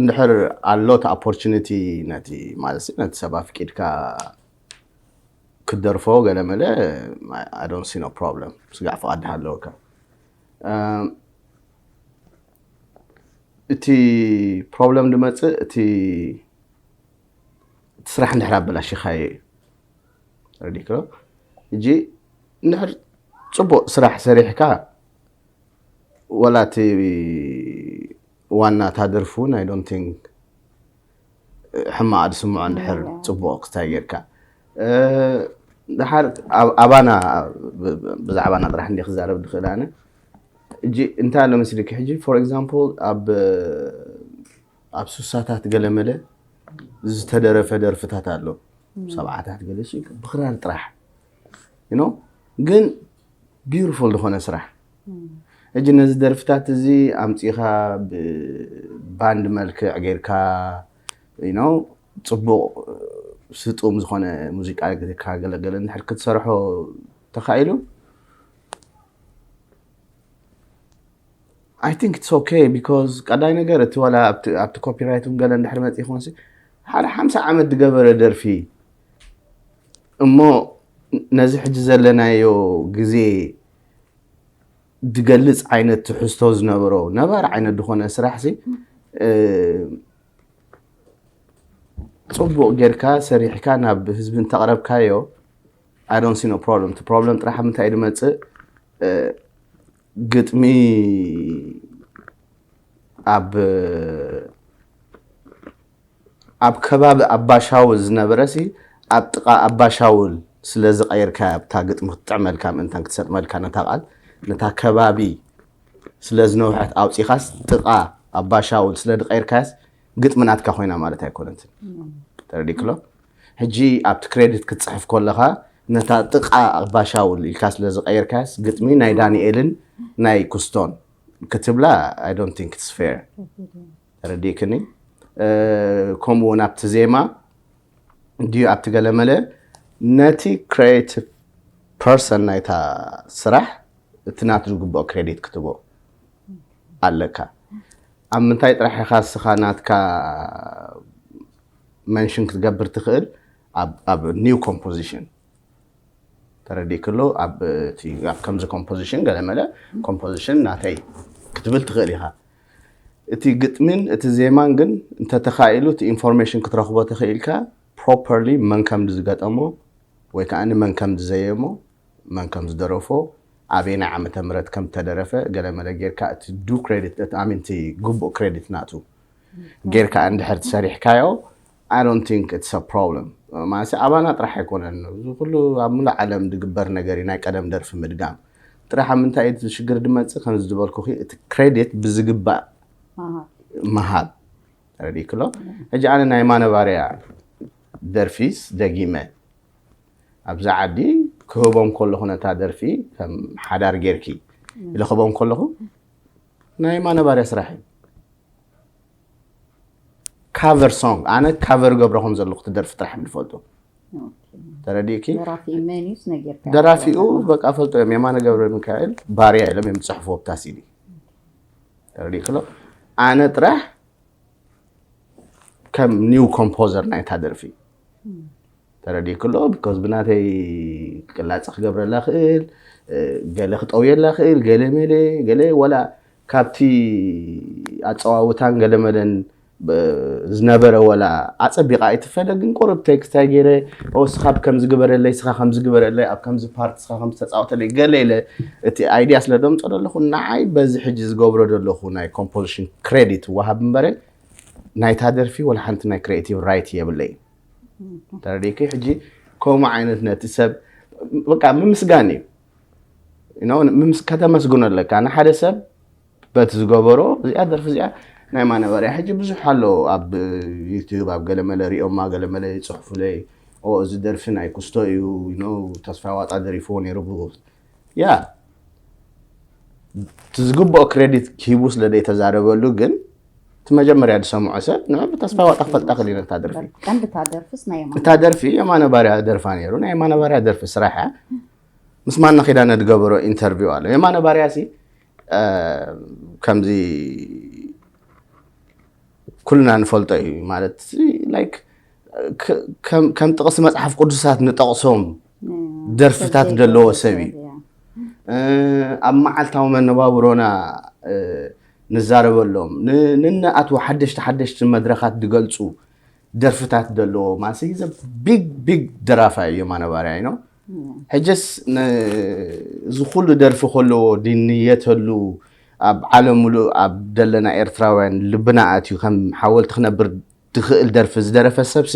እንድሕር ኣሎ እቲ ኦፖርቹኒቲ ነቲ ማለት ነቲ ሰብ ኣፍቂድካ ክደርፎ ገለ መለ I don't see no problem ስጋዕ ፍቓድ ኣለወካ። እቲ ፕሮብለም ዝመፅእ እቲ እቲ ስራሕ እንድሕር ኣበላሽኻዮ እዩ። ረዲክሎ እጂ እንድሕር ፅቡቅ ስራሕ ሰሪሕካ ወላ እቲ ዋና እታ ደርፊ እውን I don't think ሕማቕ ዝስምዖ እንድሕር ፅቡቅ ክስታይ ጌርካ ድሓር ኣባና ብዛዕባና ጥራሕ እንዲ ክዛረብ ድኽእል ኣነ እጂ እንታይ ኣሎ መስልኪ ሕጂ for example ኣብ ኣብ ሱሳታት ገለመለ ዝተደረፈ ደርፍታት ኣሎ ሰብዓታት ገለ ብክራር ጥራሕ you know ግን beautiful ዝኾነ ስራሕ እጂ ነዚ ደርፍታት እዚ ኣምፂኻ ብባንድ መልክዕ ጌርካ you know ፅቡቕ ስጡም ዝኾነ ሙዚቃ ጌርካ ገለገለ እንድሕር ክትሰርሖ ተኻኢሉ I think it's okay because ቀዳይ ነገር እቲ ዋላ ኣብቲ ኮፒራይት እውን ገለ እንድሕር መፂ ይኾንሲ ሓደ ሓምሳ ዓመት ዝገበረ ደርፊ እሞ ነዚ ሕጂ ዘለናዮ ግዜ ዝገልፅ ዓይነት ትሕዝቶ ዝነበሮ ነባር ዓይነት ዝኾነ ስራሕ ሲ ፅቡቕ ጌርካ ሰሪሕካ ናብ ህዝቢ እንተቕረብካዮ I don't see no problem እቲ ፕሮብለም ጥራሕ ምንታይ ድመፅእ ግጥሚ ኣብ ኣብ ከባቢ ኣባሻውል ዝነበረ ሲ ኣብ ጥቓ ኣባሻውል ስለ ዝቐየርካያ ኣብታ ግጥሚ ክትጥዕመልካ ምእንታን ክትሰጥመልካ ነታ ቃል ነታ ከባቢ ስለ ዝነውሐት ኣውፂኻስ ጥቓ ኣባሻውል ስለ ዝቐየርካያስ ግጥሚ ናትካ ኮይና ማለት ኣይኮነትን። ተረዲክሎ ሕጂ ኣብቲ ክሬዲት ክትፅሕፍ ከለኻ ነታ ጥቓ ኣባሻውል ኢልካ ስለ ዝቐየርካያስ ግጥሚ ናይ ዳንኤልን ናይ ኩስቶን ክትብላ I don't think it's fair። ተረዲእክኒ? ከምኡ እውን ኣብቲ ዜማ ድዩ ኣብቲ ገለመለ ነቲ ክሬቲቭ ፐርሰን ናይታ ስራሕ እቲ ናቱ ዝግብኦ ክሬዲት ክትቦ ኣለካ። ኣብ ምንታይ ጥራሕ ኢኻ እስኻ ናትካ መንሽን ክትገብር ትኽእል? ኣብ new composition ተረዲእክሎ። ኣብ ከምዚ composition ገለመለ composition ናተይ ክትብል ትኽእል ኢኻ። እቲ ግጥሚን እቲ ዜማን ግን እንተተኻኢሉ እቲ ኢንፎርሜሽን ክትረኽቦ ተኽኢልካ ፕሮፐርሊ መን ከም ዝገጠሞ ወይ ከዓ መን ከም ዝዘየሞ መን ከም ዝደረፎ ኣበየናይ ዓመተ ምህረት ከም ተደረፈ ገለመለ ጌርካ እቲ ዱ ክሬዲት እቲ ኣሚንቲ ግቡእ ክሬዲት ናቱ ጌርካ እንድሕር ትሰሪሕካዮ I don't think it's a problem። ማለት ኣባና ጥራሕ ኣይኮነን። እዚ ኩሉ ኣብ ሙሉእ ዓለም ዝግበር ነገር እዩ ናይ ቀደም ደርፊ ምድጋም። ጥራሕ ኣብ ምንታይ እዩ እቲ ሽግር ዝመፅእ? ከምዚ ዝበልኩኺ እቲ ክሬዲት ብዝግባእ ምሃብ። ተረዲእክሎ? ሕጂ ኣነ ናይ ማነባርያ ደርፊስ ደጊመ ኣብዛ ዓዲ ክህቦም ከለኹ ነታ ደርፊ ከም ሓዳር ጌርኪ ኢለ ክህቦም ከለኹ ናይ ማነባርያ ስራሕ እዩ። ካቨር ሶንግ ኣነ ካቨር ገብሮ ከም ዘለኹ ትደርፊ ጥራሕ ዝፈልጡ ተረዲእኪ? ደራፊኡ በቃ ፈልጦ እዮም። የማነ ገብረ ሚካኤል ባርያ ኢሎም እዮም ዝፅሕፉ ኣብታ ሲዲ። ተረዲእክሎ? ኣነ ጥራሕ ከም ኒው ኮምፖዘር ናይታ ደርፊ ተረዲእክሎ። ቢኮዝ ብናተይ ቅላፂ ክገብረላ ክእል፣ ገለ ክጠውየላ ክእል፣ ገለ መለ ገለ ወላ ካብቲ ኣፀዋውታን ገለመለን ዝነበረ ወላ ኣፀቢቓ ኣይትፈለ ግን ቁርብ ቴክስታይ ገይረ እስኻ ከምዚ ግበረለይ እስኻ ከምዚ ግበረለይ ኣብ ከምዚ ፓርት እስኻ ከምዚ ተፃወተለይ ገለ ኢለ እቲ ኣይድያ ስለ ደምፆ ዘለኹ ንዓይ በዚ ሕጂ ዝገብሮ ዘለኹ ናይ ኮምፖዚሽን ክሬዲት ወሃብ እምበረ ናይታ ደርፊ ወላ ሓንቲ ናይ ክሬቲቭ ራይት የብለይ። ተረዲእኪ? ሕጂ ከምኡ ዓይነት ነቲ ሰብ በቃ ምምስጋን እዩ። ከተመስግኖ ኣለካ ንሓደ ሰብ በቲ ዝገበሮ እዚኣ ደርፊ እዚኣ ናይ ማነባርያ ሕጂ ብዙሕ ኣሎ ኣብ ዩቱብ ኣብ ገለመለ ሪኦማ ገለመለ ይፅሕፉለይ እዚ ደርፊ ናይ ኩስቶ እዩ ተስፋ ዋጣ ደሪፍዎ ነይሩ ብውስ ያ እቲ ዝግብኦ ክሬዲት ሂቡ ስለ ዘይተዛረበሉ ግን እቲ መጀመርያ ዝሰምዖ ሰብ ንዑ ብተስፋ ዋጣ ክፈልጣ ክሊነታ ደርፊ እታ ደርፊ የማነ ባርያ ደርፋ ነይሩ ናይ የማነ ባርያ ደርፊ ስራሕ ምስ ማና ኪዳነ ዝገበሮ ኢንተርቪው ኣሎ የማነ ባርያ ሲ ከምዚ ኩልና ንፈልጦ እዩ ማለት ላይክ ከም ጥቕሲ መፅሓፍ ቅዱሳት ንጠቕሶም ደርፍታት ዘለዎ ሰብ እዩ ኣብ መዓልታዊ መነባብሮና ንዛረበሎም ንነኣትዎ ሓደሽቲ ሓደሽቲ መድረኻት ዝገልፁ ደርፍታት ዘለዎ ማለት ቢግ ቢግ ደራፋ እዩ የማነ ባርያ ነው ሕጅስ እዚ ኩሉ ደርፊ ከለዎ ድንየተሉ ኣብ ዓለም ሙሉእ ኣብ ደለና ኤርትራውያን ልብና ኣትዩ ከም ሓወልቲ ክነብር ዝኽእል ደርፊ ዝደረፈ ሰብሲ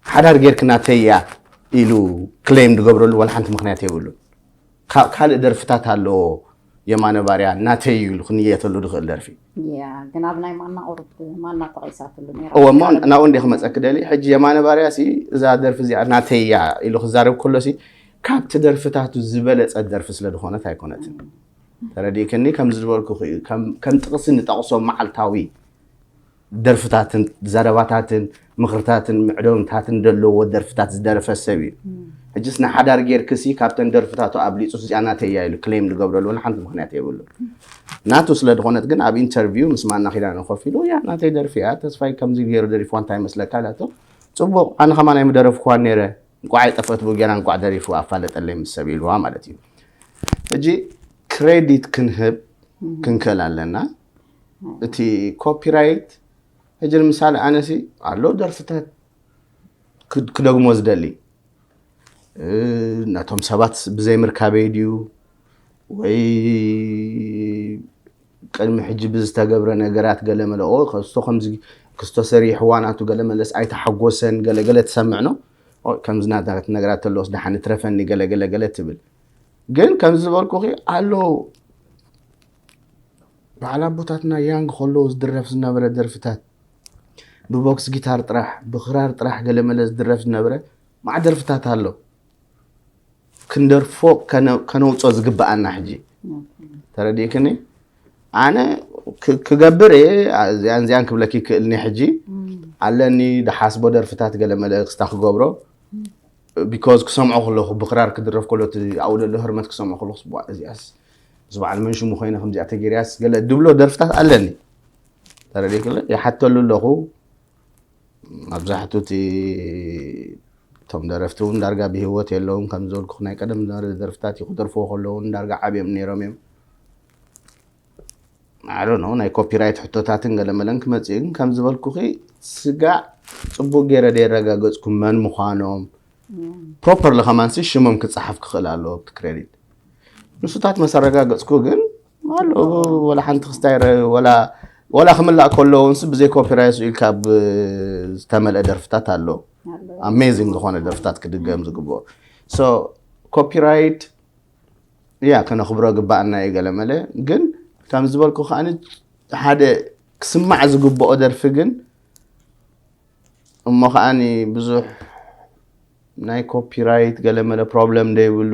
ሓዳር ጌርክና ተያ ኢሉ ክሌም ዝገብረሉ ዋላ ሓንቲ ምክንያት የብሉ ካልእ ደርፍታት ኣለዎ የማነ ባርያ ናተይ ኢሉ ክንየተሉ ዝኽእል ደርፊ ግን ኣብ ናይ ማና ቁሩብ ማና ተቐይሳትሉ እወ እሞ ናብኡ እንዲ ክመፀኪ ደሊ ሕጂ የማነ ባርያ ሲ እዛ ደርፊ እዚኣ ናተይ እያ ኢሉ ክዛረብ ከሎ ሲ ካብቲ ደርፍታቱ ዝበለፀት ደርፊ ስለ ዝኾነት ኣይኮነትን ተረዲእክኒ ከምዚ ዝበልኩ እዩ ከም ጥቕሲ ንጠቕሶ መዓልታዊ ደርፍታትን ዘረባታትን ምኽርታትን ምዕዶምታትን ዘለዎ ደርፍታት ዝደረፈ ሰብ እዩ ሕጅስ ንሓዳር ጌርክሲ ካብተን ደርፍታቱ ኣብሊፁ እዚኣ ናተይ እያ ኢሉ ክሌም ዝገብረሉ ወላ ሓንቲ ምክንያት የብሉ ናቱ ስለ ዝኾነት ግን ኣብ ኢንተርቪው ምስ ማና ኪዳነ ኮፍ ኢሉ ያ ናተይ ደርፊ እያ ተስፋይ ከምዚ ገይሩ ደሪፍዋ እንታይ መስለካ ኢላቶ ፅቡቕ ኣነ ከማን ኣይምደረፍክዋን ነይረ እንቋዕ ኣይጠፈት ብኡ ጌራ እንቋዕ ደሪፍዋ ኣፋለጠለይ ምስ ሰብ ኢልዋ ማለት እዩ ሕጂ ክሬዲት ክንህብ ክንክእል ኣለና እቲ ኮፒራይት ሕጂ ንምሳሌ ኣነሲ ኣሎ ደርፍታት ክደግሞ ዝደሊ ነቶም ሰባት ብዘይምርካበይ ድዩ ወይ ቅድሚ ሕጂ ብዝተገብረ ነገራት ገለ መለኦ ከስቶ ከምዚ ክስቶ ሰሪሕዋ ናቱ ገለ መለስ ኣይተሓጎሰን ገለገለ ትሰምዕ ነው ከምዚ ናታት ነገራት ተለዎስ ደሓን ትረፈኒ ገለገለ ገለ ትብል ግን ከምዚ ዝበልኩኺ ኣሎ በዓል ኣቦታትና ያንግ ከለዉ ዝድረፍ ዝነበረ ደርፍታት ብቦክስ ጊታር ጥራሕ ብክራር ጥራሕ ገለመለ ዝድረፍ ዝነበረ ማዕ ደርፍታት ኣሎ ክንደርፎ ከነውፅኦ ዝግበኣና ሕጂ ተረዲእክኒ ኣነ ክገብር እየ እዚኣን እዚኣን ክብለኪ ክእልኒ ሕጂ ኣለኒ ድሓስቦ ደርፍታት ገለመለ ክስታ ክገብሮ ቢኮዝ ክሰምዖ ከለኹ ብክራር ክድረፍ ከሎ ኣብኡ ዘሎ ህርመት ክሰምዖ ከለኹ እዚኣስ ምስ በዓል መን ሽሙ ኮይነ ከምዚኣ ተገይርያስ ገለ ድብሎ ደርፍታት ኣለኒ ተረዲክለ ይሓተሉ ኣለኹ። መብዛሕቱ እቲ እቶም ደረፍቲ እውን ዳርጋ ብህይወት የለውን። ከም ዝበልኩ ናይ ቀደም ደረ- ደርፍታት እዩ ክደርፍዎ ከለውን ዳርጋ ዓብዮም ነይሮም እዮም። ኣዶ ነው ናይ ኮፒራይት ሕቶታትን ገለመለን ክመፅእ ግን ከም ዝበልኩኺ ስጋዕ ፅቡቅ ገይረ ደየረጋገፅኩ መን ምዃኖም። ፕሮፐርሊ ከማንሲ ሽሞም ክፀሓፍ ክኽእል ኣለዎ ኣብቲ ክሬዲት። ንሱታት መስ ኣረጋገፅኩ ግን ኣሎ። ወላ ሓንቲ ክስታይ ረ- ወላ ወላ ክምላእ ከለዎ እንስ ብዘይ ኮፒራይት ኢልካ ብ ዝተመልአ ደርፍታት ኣሎ። ኣሜዚንግ ዝኾነ ደርፍታት ክድገም ዝግብኦ። ሶ ኮፒራይት ያ ከነኽብሮ ግባኣና እዩ ገለመለ። ግን ከም ዝበልኩ ከዓኒ ሓደ ክስማዕ ዝግብኦ ደርፊ ግን እሞ ከዓኒ ብዙሕ ናይ ኮፒራይት ገለመለ ፕሮብለም ደይብሉ፣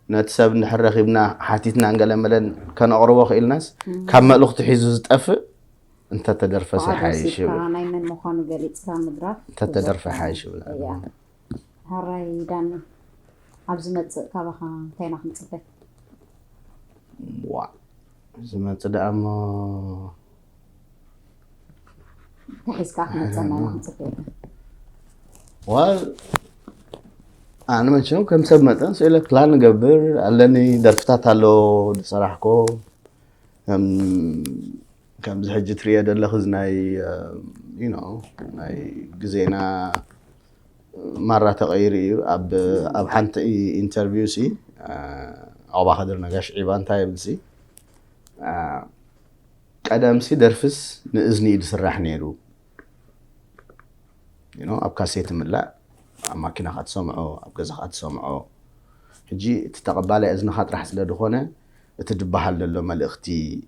ነቲ ሰብ እንድሕር ረኺብና ሓቲትና ገለመለን ከነቕርቦ ክኢልናስ ካብ መልእኽቱ ሒዙ ዝጠፍእ እንተተደርፈሰ ሓይሽ ይብል። ናይ መን ምዃኑ ገሊፅካ ምድራፍ እንተተደርፈ ሓይሽ ይብል። ሕራይ ዳኒ፣ ኣብ ዝመፅእ ካባኻ እንታይ ኢና ክንፅበ? ዋ ዝመፅእ ደኣ እሞ እንታይ ሒዝካ ክትመፀና ኢና ክንፅበ? ዋል ኣነ መቸም ከም ሰብ መጠን ስእለ ፕላን እገብር ኣለኒ። ደርፍታት ኣሎ ዝሰራሕኮ ከም- ከምዚ ሕጂ ትሪኦ ዘለኽ እዚ ናይ you know ናይ ግዜና ማራ ተቐይሩ እዩ። ኣብ ኣብ ሓንቲ ኢንተርቪው ሲ ኣባ ከድር ነጋሽ ዒባ እንታይ ይብል ሲ ቀደም ሲ ደርፍስ ንእዝኒ እዩ ዝስራሕ ነይሩ። You know ኣብ ካሴት ምላእ ኣብ ማኪናኻ ትሰምዖ ኣብ ገዛኻ ትሰምዖ። ሕጂ እቲ ተቐባላይ እዝንኻ ጥራሕ ስለ ዝኾነ እቲ ዝበሃል ዘሎ መልእኽቲ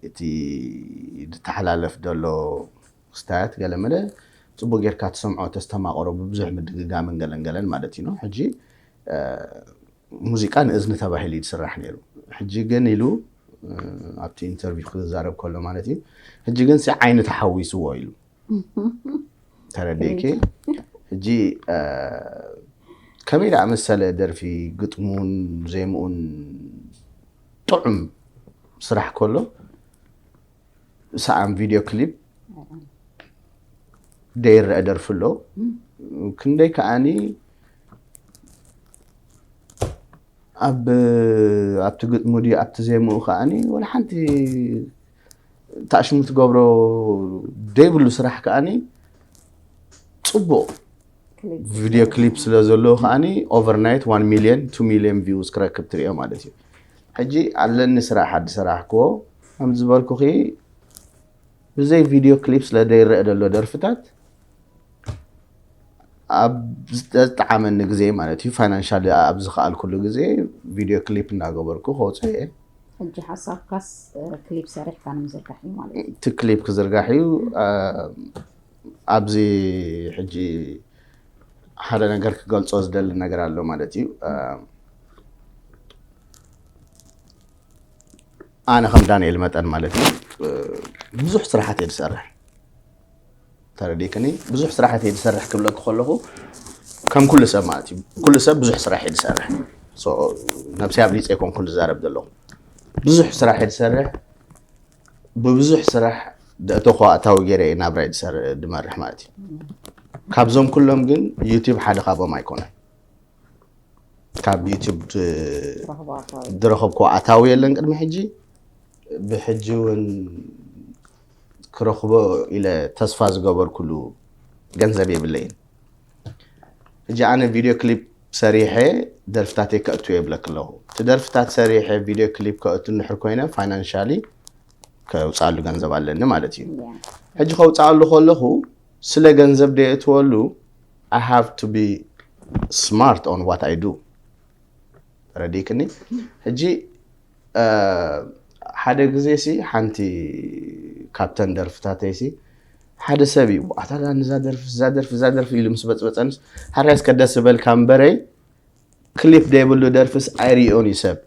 እቲ ዝተሓላለፍ ዘሎ ክስታያት ገለመለ ፅቡቅ ጌርካ ትሰምዖ ተስተማቕሮ ብብዙሕ ምድግጋምን ገለንገለን ማለት እዩ። ሕጂ ሙዚቃ ንእዝኒ ተባሂሉ እዩ ዝስራሕ ነይሩ። ሕጂ ግን ኢሉ ኣብቲ ኢንተርቪው ክዛረብ ከሎ ማለት እዩ። ሕጂ ግን ሲ ዓይኒ ተሓዊስዎ ኢሉ ተረዲእኪ። ሕጂ ከመይ ደኣ መሰለ ደርፊ ግጥሙን ዜምኡን ጥዑም ስራሕ ከሎ ሰኣን ቪድዮ ክሊፕ ደይረአ ደርፊ ኣሎ። ክንደይ ከዓኒ ኣብ ኣብቲ ግጥሙ ድዩ ኣብቲ ዜምኡ ከዓኒ ወላ ሓንቲ ታሽሙ ትገብሮ ደይብሉ ስራሕ ከዓኒ ፅቡቕ ቪድዮ ክሊፕ ስለ ዘለዎ ከዓኒ ኦቨርናይት ዋን ሚልዮን ቱ ሚልዮን ቪውስ ክረክብ ትሪኦ ማለት እዩ። ሕጂ ኣለኒ ስራሕ ሓዲ ሰራሕክዎ ከም ዝበልኩኺ ብዘይ ቪድዮ ክሊፕ ስለ ደይረአ ዘሎ ደርፍታት ኣብ ዝጠዓመኒ ግዜ ማለት እዩ ፋይናንሻል ኣብ ዝኸኣልኩሉ ግዜ ቪድዮ ክሊፕ እናገበርኩ ከውፅኦ እየ። ሕጂ ሓሳብካስ ክሊፕ ሰሪሕካ ንምዝርጋሕ እዩ ማለት እዩ። እቲ ክሊፕ ክዝርጋሕ እዩ። ኣብዚ ሕጂ ሓደ ነገር ክገልፆ ዝደሊ ነገር ኣሎ ማለት እዩ። ኣነ ከም ዳንኤል መጠን ማለት እዩ ብዙሕ ስራሓት እየ ዝሰርሕ። ተረዲክኒ? ብዙሕ ስራሓት እየ ዝሰርሕ ክብለኩ ከለኹ ከም ኩሉ ሰብ ማለት እዩ። ኩሉ ሰብ ብዙሕ ስራሕ እየ ዝሰርሕ። ነብሲ ኣብሊፀ ኣይኮንኩን ዝዛረብ ዘለኹ። ብዙሕ ስራሕ እየ ዝሰርሕ። ብብዙሕ ስራሕ ደእተኹ ኣታዊ ገይረ እየ ናብራይ ዝመርሕ ማለት እዩ። ካብዞም ኩሎም ግን ዩቲብ ሓደ ካብኦም ኣይኮነን። ካብ ዩቲብ ዝረኸብኩ ኣታዊ የለን ቅድሚ ሕጂ። ብሕጂ እውን ክረኽቦ ኢለ ተስፋ ዝገበርኩሉ ገንዘብ የብለይን። ሕጂ ኣነ ቪድዮ ክሊፕ ሰሪሐ ደርፍታተይ ከእቱ የብለክ ኣለኹ። እቲ ደርፍታት ሰሪሐ ቪድዮ ክሊፕ ከእቱ እንድሕር ኮይነ ፋይናንሻሊ ከውፅኣሉ ገንዘብ ኣለኒ ማለት እዩ። ሕጂ ከውፅኣሉ ከለኹ ስለ ገንዘብ ደየእትወሉ I have to be smart on what I do። ረዲክኒ? ሕጂ ሓደ ግዜ ሲ ሓንቲ ካብተን ደርፍታተይ ሲ ሓደ ሰብ እዩ ኣታ ዳኒ እዛ ደርፊ እዛ ደርፊ እዛ ደርፊ ኢሉ ምስ በፅበፀንስ ሓራይ እስከ ደስ ዝበልካ እምበረይ ክሊፕ ደይብሉ ደርፍስ ኣይርእዮን እዩ ሰብ።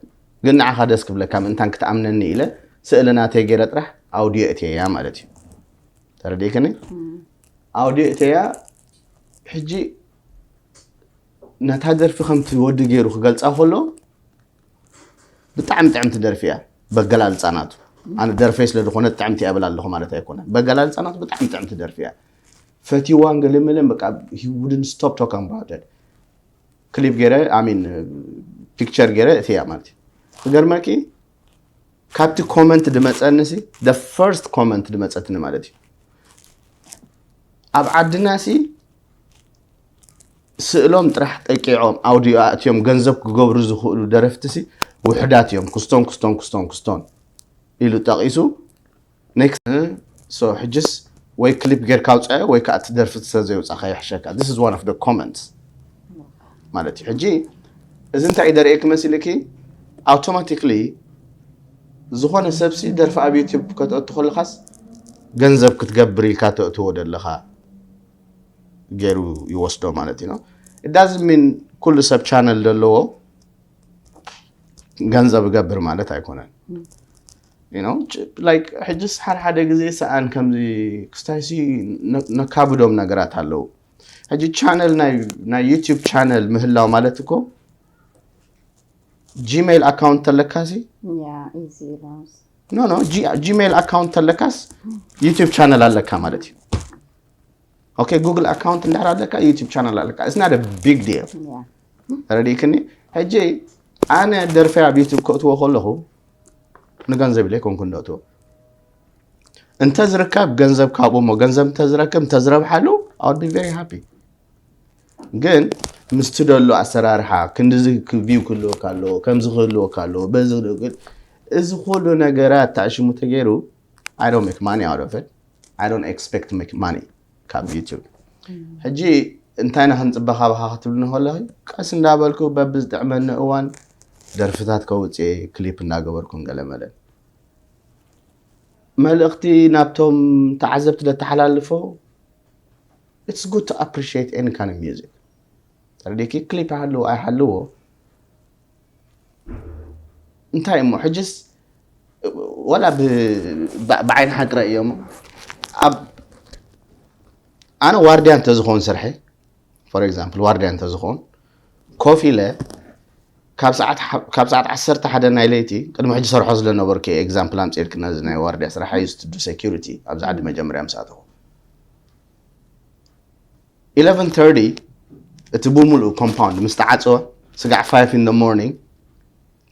ግን ንዓኻ ደስ ክብለካ ምእንታን ክትኣምነኒ ኢለ ስእሊ ናተይ ገይረ ጥራሕ ኣውዲዮ እትየያ ማለት እዩ። ተረዲእክኒ? ኣውዲዮ እትየያ። ሕጂ ነታ ደርፊ ከምቲ ወዲ ገይሩ ክገልፃ ከሎ ብጣዕሚ ጥዕምቲ ደርፊ እያ። በገላልፃ ናቱ ኣነ ደርፈይ ስለ ዝኾነ ጥዕምቲ እያ ብል ኣለኹ ማለት ኣይኮነን። በገላልፃ ናቱ ብጣዕሚ ጥዕምቲ ደርፊ እያ። ፈቲዋን ገለመለን በቃ he wouldn't stop talking about it። ክሊፕ ገይረ I mean picture ገይረ እትያ ማለት እዩ። ክገርመኪ ካብቲ ኮመንት ድመፀኒ ሲ the first comment ድመፀትኒ ማለት እዩ። ኣብ ዓድና ሲ ስእሎም ጥራሕ ጠቂዖም ኣውዲዮ ኣእትዮም ገንዘብ ክገብሩ ዝኽእሉ ደረፍቲ ሲ ውሕዳት እዮም። ክስቶን ክስቶን ክስቶን ክስቶን ኢሉ ጠቒሱ next so ሕጅስ ወይ ክሊፕ ጌርካ ኣውፅኣዮ ወይ ከዓ እቲ ደርፊ ሰብ ዘይውፃእካ ይሕሸካ። This is one of the comments ማለት እዩ። ሕጂ እዚ እንታይ እዩ ደርእየኪ መሲልኪ? ኣውቶማቲክሊ ዝኾነ ሰብሲ ደርፊ ኣብ ዩቲዩብ ከተእቱ ከለኻስ ገንዘብ ክትገብር ኢልካ ተእትዎ ደለኻ ገይሩ ይወስዶ ማለት እዩ። It doesn't mean ኩሉ ሰብ ቻነል ዘለዎ ገንዘብ እገብር ማለት ኣይኮነን። You know like ሕጅስ ሓደ ሓደ ግዜ ሰኣን ከምዚ ክስታይሲ ነካብዶም ነገራት ኣለዉ። ሕጂ ቻነል ናይ ዩቲዩብ ቻነል ምህላው ማለት እኮ ጂሜይል ኣካውንት ተለካሲ ያ ኢዚ ሎስ ኖ ኖ ጂሜይል ኣካውንት ተለካስ ዩቲዩብ ቻነል ኣለካ ማለት እዩ። ኦኬ ጉግል ኣካውንት እንድሕር ኣለካ ዩቲዩብ ቻነል ኣለካ it's not a big deal። ያ ተረዲእክኒ? ሕጂ ኣነ ደርፈይ ኣብ ዩቲዩብ ከእትዎ ከለኹ ንገንዘብ ኢለ ኣይኮንኩ እንደእትዎ እንተዝርከብ ገንዘብ ካብኡ እሞ ገንዘብ እንተዝረክብ እንተዝረብሓሉ I would be very happy። ግን ምስቲ ደሎ ኣሰራርሓ ክንድዚ ቪው ክህልወካ ኣለዎ ከምዚ ክህልወካ ኣለዎ በዚ ክህልወካ እዚ ኩሉ ነገራት ተኣሽሙ ተገይሩ I don't make money out of it. I don't expect to make money ካብ ዩቲዩብ። ሕጂ እንታይ ኢና ክንፅበ ካባኻ ክትብልኒ ከለኺ ቀስ እንዳበልኩ በብዝጥዕመኒ እዋን ደርፍታት ከውፅእ ክሊፕ እንዳገበርኩን ገለመለን መልእኽቲ ናብቶም ተዓዘብቲ ለተሓላልፎ it's good to appreciate any kind of music። ተረዲእኪ? ክሊፕ ይሃልዎ ኣይሃልዎ እንታይ እሞ ሕጅስ ወላ ብ- ብ- ብዓይኒ ሓቂ ረእዮ እሞ ኣብ ኣነ ዋርድያ እንተዝኸውን ስርሐ for example ዋርድያ እንተዝኸውን ኮፍ ኢለ ካብ ሰዓት ሓ- ካብ ሰዓት ዓሰርተ ሓደ ናይ ለይቲ ቅድሚ ሕጂ ሰርሖ ስለነበርኩ ኤግዛምፕል ኣምፅኤልክና እዚ ናይ ዋርድያ ስራሕ I used to do security ኣብዚ ዓዲ መጀመርያ ምስ ኣተኹ eleven thirty እቲ ብምሉእ ኮምፓውንድ ምስ ተዓፀወ ስጋዕ five in the morning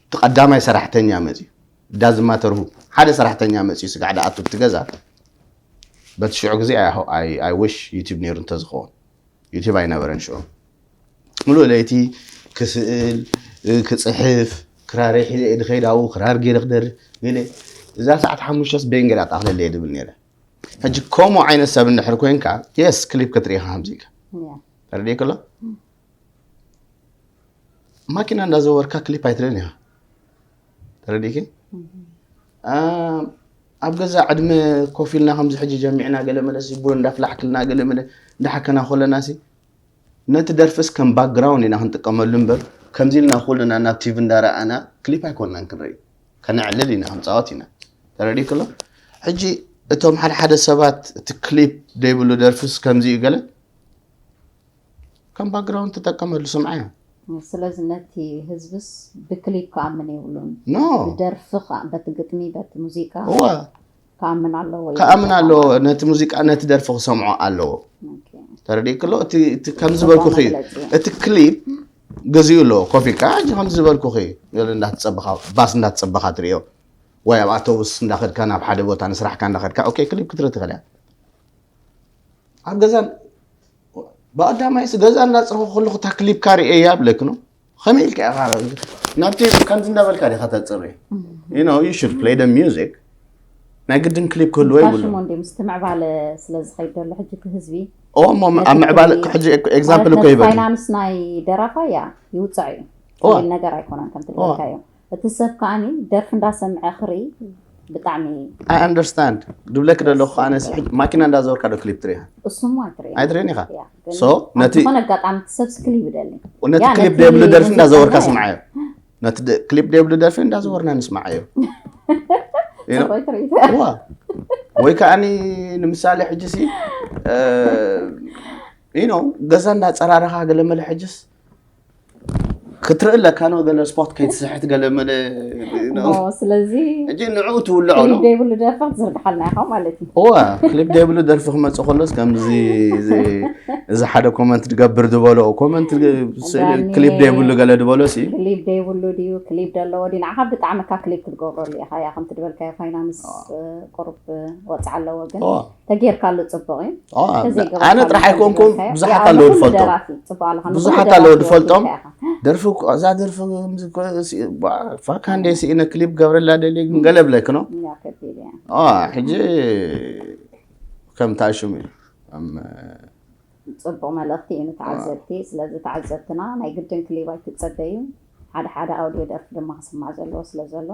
እቲ ቀዳማይ ሰራሕተኛ መፅዩ doesn't matter who ሓደ ሰራሕተኛ መፅዩ ስጋዕ ደኣቱ እቲ ገዛ በቲ ሽዑ ግዜ I wish ዩቲብ ነይሩ እንተዝኸውን ዩቲብ ኣይነበረን ሽዑ ምሉእ ለይቲ ክስእል ክፅሕፍ ክራረይ ሒዘ እየ ድኸይድ ኣብኡ ክራር ገይረ ክደርፍ ገለ እዛ ሰዓት ሓሙሽተስ ቤን ገለ ኣጣቕለለ እየ ድብል ነይረ ሕጂ ከምኡ ዓይነት ሰብ እንድሕር ኮይንካ የስ ክሊፕ ክትርኢ ኢኻ ከምዚ ኢልካ ተረዲእክሎ ማኪና እንዳዘወርካ ክሊፕ ኣይትርእን ኢኻ ተረዲእኪ ኣብ ገዛ ዕድመ ኮፍ ኢልና ከምዚ ሕጂ ጀሚዕና ገለ መለ ቡን እንዳፍላሕክልና ገለ መለ እንዳሓከና ከለና ሲ ነቲ ደርፍስ ከም ባክግራውንድ ኢና ክንጥቀመሉ እምበር ከምዚ ኢልና ኩልና ናብ ቲቪ እንዳረኣና ክሊፕ ኣይኮንናን ክንርኢ ከነዕልል ኢና ክንፃወት ኢና ተረዲእክሎ ሕጂ እቶም ሓደ ሓደ ሰባት እቲ ክሊፕ ዘይብሉ ደርፍስ ከምዚ እዩ ገለ ከም ባክግራውንድ ትጠቀመሉ ስምዓዮ ስለዚ ነቲ ህዝብስ ብክሊፕ ክኣምን የብሉን no ብደርፊ ከዓ በቲ ግጥሚ በቲ ሙዚቃ እዋ ክኣምን ኣለዎ ክኣምን ኣለዎ ነቲ ሙዚቃ ነቲ ደርፊ ክሰምዖ ኣለዎ ኦኬ። ተረዲእክሎ እቲ እቲ ከም ዝበልኩኺ መግለፂ። እቲ ክሊፕ ገዚኡ ኣለዎ ኮፍ ኢልካ ሕጂ ከም ዝበልኩኺ ገለ እንዳተፀበኻ ባስ እንዳተፀበኻ ትርእዮ ወይ ኣብ ኣውቶቡስ እንዳኸድካ ናብ ሓደ ቦታ ንስራሕካ እንዳኸድካ ኦኬ ክሊፕ ክትርኢ ትኽእል እያ ኣብ ገዛን ብቐዳማይስ ገዛ እንዳፅረኹ ከለኹ እታ ክሊፕካ ርእየያ ብለክኖ ከመይ ኢልካ ኢኻ ናብቲ ከምዚ እንዳበልካ ዲኻ ተፅሪ you know you should play the music ናይ ግድን ክሊፕ ክህልዎ የብሉ ፋሽን ወንዴ ምስቲ ምዕባለ ስለ ዝኸይድ ዘሎ ሕጂ እቲ ህዝቢ ኦሞ ኣብ ምዕባለ ሕጂ ኤግዛምፕል እኮ ይበል ፋይናንስ ናይ ደራፋ ያ ይውፃዕ እዩ እዋ። ትብል ነገር ኣይኮነን ከምቲ ዝበልካዮ እቲ ሰብ ከዓኒ ደርፊ እንዳሰምዐ ክርኢ ብጣዕሚ I understand ድብለክ ደለኹ ኣነስ ሕጂ ማኪና እንዳዘወርካ ዶ ክሊፕ ትሪኢኻ እሱም ኣይትርኢ ኣይትሪእን ኢኻ ያ፣ ግን so ኣብ ነቲ ዝኾነ ኣጋጣሚ እቲ ሰብ ክሊብ ይደሊ ነቲ ያ፣ ክሊፕ ነቲ ደብሉ ደርፊ ሙዚቃ እንዳዘወርካ ያ። ስምዓዮ ነቲ ደ- ክሊፕ ደብሉ ደርፊ እንዳዘወርና ንስምዓዮ You know? ጽቡቕ ትርኢት። ዋ ወይ ከዓኒ ንምሳሌ ሕጂ ሲ you know ገዛ እንዳፀራረኻ ገለ መለ ሕጅስ ክትርኢ ኣለካ ነው ገለ ስፖርት ከይትስሕት ገለ መለ ኦ ስለዚ እጂ ንዑ ትውልዖ ክሊፕ ነው ዘይብሉ ደርፊ ክትዝርግሓልና ኢኻ ማለት እዩ እዋ ክሊፕ ዘይብሉ ደርፊ ክመፅእ ከሎስ ከምዚ እዚ- እዚ ሓደ ኮመንት ድገብር ዝበሎ ኮመንት ዳኒ- ክሊፕ ዘይብሉ ገለ ዝበሎ ሲ ክሊፕ ዘይብሉ ድዩ ክሊፕ ዘለዎ ድዩ ንዓኻ ብጣዕሚ ካ ክሊፕ ክትገብረሉ ኢኻ ያ ከምቲ ድበልካዮ ፋይናንስ ቁሩብ ወፅዓ ኣለዎ ግን እዋ ተጌርካሉ ፅቡቅ እዩ እዋ ተዘይገበርካሉ ኣነ ጥራሕ ኣይኮንኩም ተጌርካዮ። ብዙሓት ያ፣ ኣለዉ ንኩሉ ዝፈልጦም ደራሲ ፅቡቅ ኣለኻ ንኩሉ ብዙሓት ደራሲ ኣለዉ ወኪልካ ዝፈልጦም ኢኻ። ደርፊ እኮ- እዛ ደርፊ ከምዚ እኮ ሲ- ባ- ፋካ እንደ ስኢነ ክሊፕ ገብረላ ደልየ ግን ገለ ብለክ ነው ያ ከቢድ እያ አ ሕጂ ከም ታሽሙ እዩ ከም ፅቡቅ መልእክቲ እዩ ንተዓዘብቲ ስለዚ ተዓዘብትና ናይ ግድን ክሊፕ ኣይትፀበዩ ሓደ ሓደ ኣውድዮ ደርፊ ድማ ክስማዕ ዘለዎ ስለ ዘሎ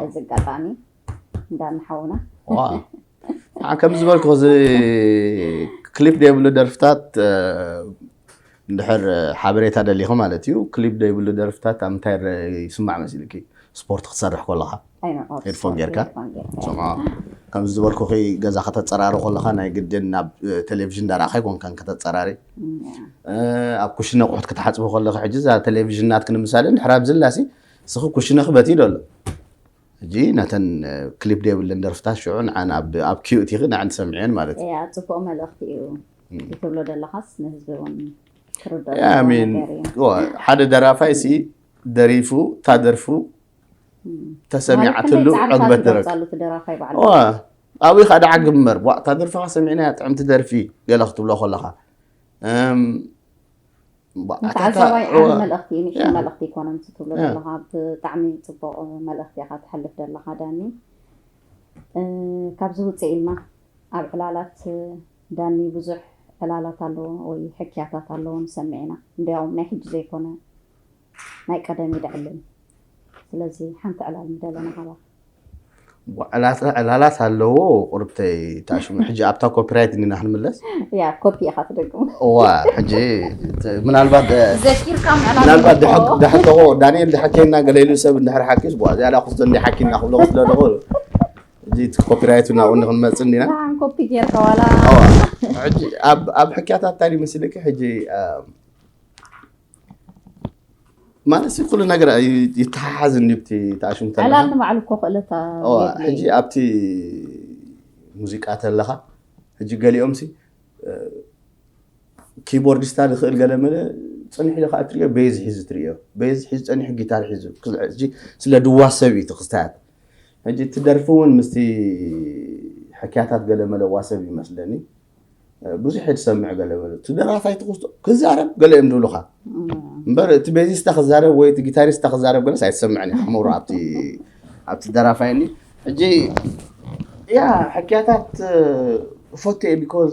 እዚ ኣጋጣሚ እንዳንሓውና ዋ ከም ዝበልኩ እዚ ክሊፕ ዘይብሉ ደርፍታት እ፣ እንድሕር ሓበሬታ ደሊኹ ማለት እዩ ክሊፕ ዘይብሉ ደርፍታት ኣብ ምንታይ ረ- ይስማዕ መሲልኪ ስፖርት ክትሰርሕ ከለኻ ኣይንዕወት ሄድፎን ጌርካ? ሄድፎን ጌርካ። ስምዖ ከምዚ ዝበልኩኺ ገዛ ከተፀራሪ ከለኻ ናይ ግድን ናብ እ፣ ቴሌቪዥን ዳርኣኻ ኣይኮንካን ከተፀራሪ እም፣ እ፣ ኣብ ኩሽነ ኣቑሑት ክትሓፅቡ ከለኺ ሕጂ እዛ ቴሌቪዥን ናትኪ ንምሳሌ እንድሕር ኣብዚላሲ እስኺ ኩሽነኺ በቲ ዶ ኣሎ ሕጂ ነተን እ፣ ክሊፕ ደየብለን ደርፍታት ሽዑ ንዓን ኣብ ኣብ ኪዩ እቲኺ ንዓን ትሰምዕየን ማለት እዩ ያ ፅቡቅ መልእክቲ እዩ ትብሎ ዘለኻስ ንህዝቢ እውን ክርዶ ያ ሚን ነገር እዩ ዋ፣ ሓደ ደራፋይ ሲ ደሪፉ እታ ደርፉ ተሰሚዓትሉ ማለት ክንደይ ጻዕርታት ዕግበት ደረግ ትገልጻሉ እቲ ደራፋይ ባዕሉ ዋ ኣብኡ ከዓ ደዓ ግምበር ዋ እታ ደርፍኻ ሰሚዕናያ ጥዕምቲ ደርፊ ገለ ክትብሎ ከለኻ እም፣ ዋ፣ ኣታ- ንተዓዛባይ እታ- ዓቢ ዋ፣ መልእኽቲ እዩ ንእሽቶ ያ። መልእኽቲ ይኮነ ምስ ትብሎ ያ። ዘለኻ ብጣዕሚ ጽቡቕ መልእኽቲ ኢኻ ትሕልፍ ዘለኻ ዳኒ እ፣ ካብዚ ውፅእ ኢልና ኣብ ዕላላት እ፣ ዳኒ ብዙሕ ዕላላት ኣለዎ ወይ ሕክያታት ኣለዎ ንሰምዕ ኢና እንዲያውም ናይ ሕጂ ዘይኮነ ናይ ቀደም እዩ ደዕልል ስለዚ ሓንቲ ዕላል ምደለና ሃባ ዕላላት ኣለዎ ቁርብተይ ታሽሙ ሕጂ ኣብታ ኮፒራይት እንዲና ክንምለስ ያ ኮፒ ኢኻ ትደግሙ እዋ ሕጂ ምናልባት ዘኪርካ ምናልባት ድሕተቆ ዳንኤል ድሓኬና ገለ ኢሉ ሰብ እንድሕር ሓኪስ ቧ ዝያዳ ክስቶ እንዲ ሓኪና ክብሎ ክስለ ደኾ እዚ ኮፒራይቱ ናብኡ ንክንመፅእ እንዲና ንዓን ኮፒ ጌርካ ዋላ ኣብ ሕክያታት እንታይ ይመስልክ ሕጂ ማለት ኩሉ ነገር ይተሓሓዝ እንዲ ብቲ ተኣሽሙ ዕላል ንባዕሉ እኮ ክእለታ ሕጂ ኣብቲ ሙዚቃ ተለኻ ሕጂ ገሊኦም ሲ ኪቦርዲስታ ዝኽእል ገለ መለ ፅንሕ ኢሉ ከዓ ትሪኦ ቤዝ ሒዙ ትሪኦ ቤዝ ሒዙ ፀኒሑ ጊታር ሒዙ ስለ ድዋሰብ እዩ ክስታያት ሕጂ እቲ ደርፊ እውን ምስቲ ሕክያታት ገለ መለ ዋሰብ ይመስለኒ ብዙሕ እየ ዝሰምዕ ገለ በለ እቲ ደራፋይ ትኽስቶ ክዛረብ ገለ እዮም ዝብሉኻ እምበር እቲ ቤዚስታ ክዛረብ ወይ እቲ ጊታሪስታ ክዛረብ ገለስ ኣይትሰምዕን ኢኻ መብሮ ኣብቲ ኣብቲ ደራፋይ ኒ ሕጂ ያ ሕክያታት እፈቱ እየ ቢኮዝ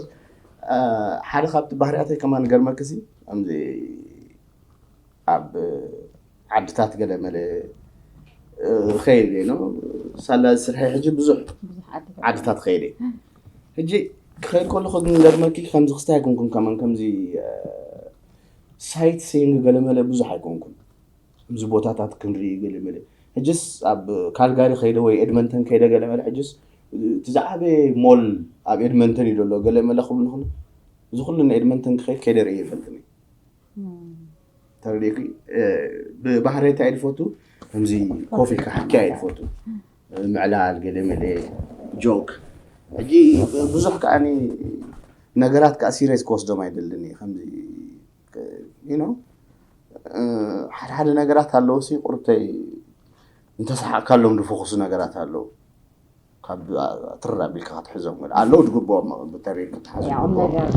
ሓደ ካብቲ ባህርያተይ ከማን ገርመክሲ ከምዚ ኣብ ዓድታት ገለ መለ ኸይድ እየ ሳላ ስርሐ ሕጂ ብዙሕ ዓድታት ኸይድ እየ ሕጂ ክኸይድ ከለኹ ግን ገርመኪ ከምዚ ክስታይ ኣይኮንኩን ከማን ከምዚ ሳይት ሲንግ ገለ መለ ብዙሕ ኣይኮንኩን ከምዚ ቦታታት ክንርኢ ገለ መለ ሕጅስ ኣብ ካልጋሪ ከይደ ወይ ኤድመንተን ከይደ ገለ መለ ሕጅስ እቲ ዝዓበየ ሞል ኣብ ኤድመንተን እዩ ዘሎ ገለ መለ ክብሉ ንኽሉ እዚ ኩሉ ንኤድመንተን ክኸይድ ከይደ ርእየ ይፈልጥኒ ተረዲእኩ ብባህረይ እንታይ ድፈቱ ከምዚ ኮፍ ኢልካ ሕክያ እየ ድፈቱ ምዕላል ገለ መለ ጆክ ሕጂ ብዙሕ ከዓኒ ነገራት ከዓ ሲሪየስ ክወስዶም ኣይደልን እየ ከምዚ you know ሓደ ሓደ ነገራት ኣለዉ ሲ ቁርብተይ እንተሰሓቅካሎም ድፈኹሱ ነገራት ኣለዉ ካብ ትርር ኣቢልካ ክትሕዞም ኣለዉ ድግብኦም ብተሪር ክትሓዙ ያው ነገር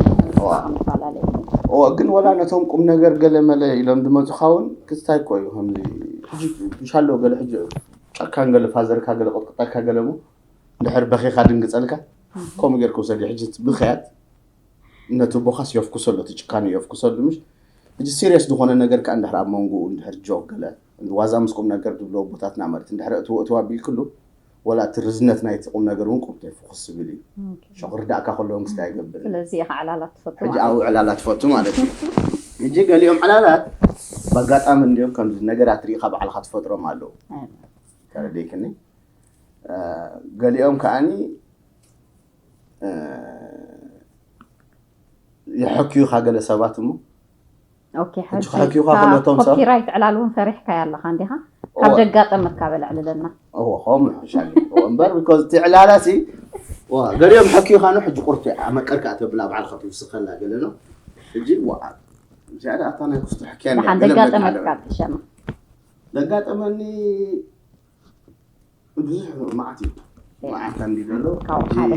ግን ወላ ነቶም ቁም ነገር ገለ መለ ኢሎም ድመፁኻ እውን ክስታይ እኮ እዩ ከምዚ ሕጂ ምሻሎ ገለ ሕጂ ጨካን ገለ ፋዘርካ ገለ ቅጥቅጠካ ገለ ሞ እንድሕር በኺኻ ድንግፀልካ ከምኡ ጌርካ ውሰድ ሕጂ ብኽያት ነቲ ቦኻስ የፍኩሰሉ እቲ ጭካኑ የፍኩሰሉ ምሽ ሕጂ ሲሪየስ ዝኾነ ነገር ከዓ እንድሕር ኣብ መንጎኡ እንድሕር ጆክ ገለ ዋዛ ምስ ቁም ነገር ዝብሎ ቦታትና ማለት እንድሕር እትዎ እትዋ ቢልክሉ ወላ እቲ ርዝነት ናይቲ ቁም ነገር እውን ቁምተ ፍኹስ ዝብል እዩ ሸኹር ዳእካ ከለዎም ክስታ ይገብር ስለዚ ኢኻ ዕላላት ትፈቱ ሕጂ ኣብኡ ዕላላት ትፈቱ ማለት እዩ ሕጂ ገሊኦም ዕላላት ብኣጋጣሚ እንዲኦም ከምዚ ነገራት ርኢኻ ባዕልካ ትፈጥሮም ኣለዉ ተረዲክኒ ገሊኦም ከዓኒ የሐክዩኻ ገለ ሰባት እሞ ኦኬ፣ ሕጂ ሕጂ ከሕክዩኻ ካብ ከለቶም ሰብ ኮፒራይት ዕላል እውን ፈሪሕካያ ኣለኻ እንዲኻ? ካብ እወ። ደጋጠመካ በል ዕልለና። እወ፣ ከምኡ ይሕሻል። እወ፣ እምበር ቢኮዝ እቲ ዕላላሲ፣ እወ፣ ገሊኦም ሕክዩኻ ነው፣ ሕጂ ቁርፊ ኣመቀርካ ተብላ ባዕልኻ ትውስኸላ ገለ ነው። ሕጂ፣ እወ፣ ዝያዳ ኣታ ናይ ክስቱ ሕክያ እንዲያ፣ ደሓን ገለ ደጋጠመካ መቃለመ። ብሸማ? ደጋጠመኒ ብዙሕ መዓት እዩ። መዓት እንዲ ዘሎ ካብኡ ሕጂ ሓደ።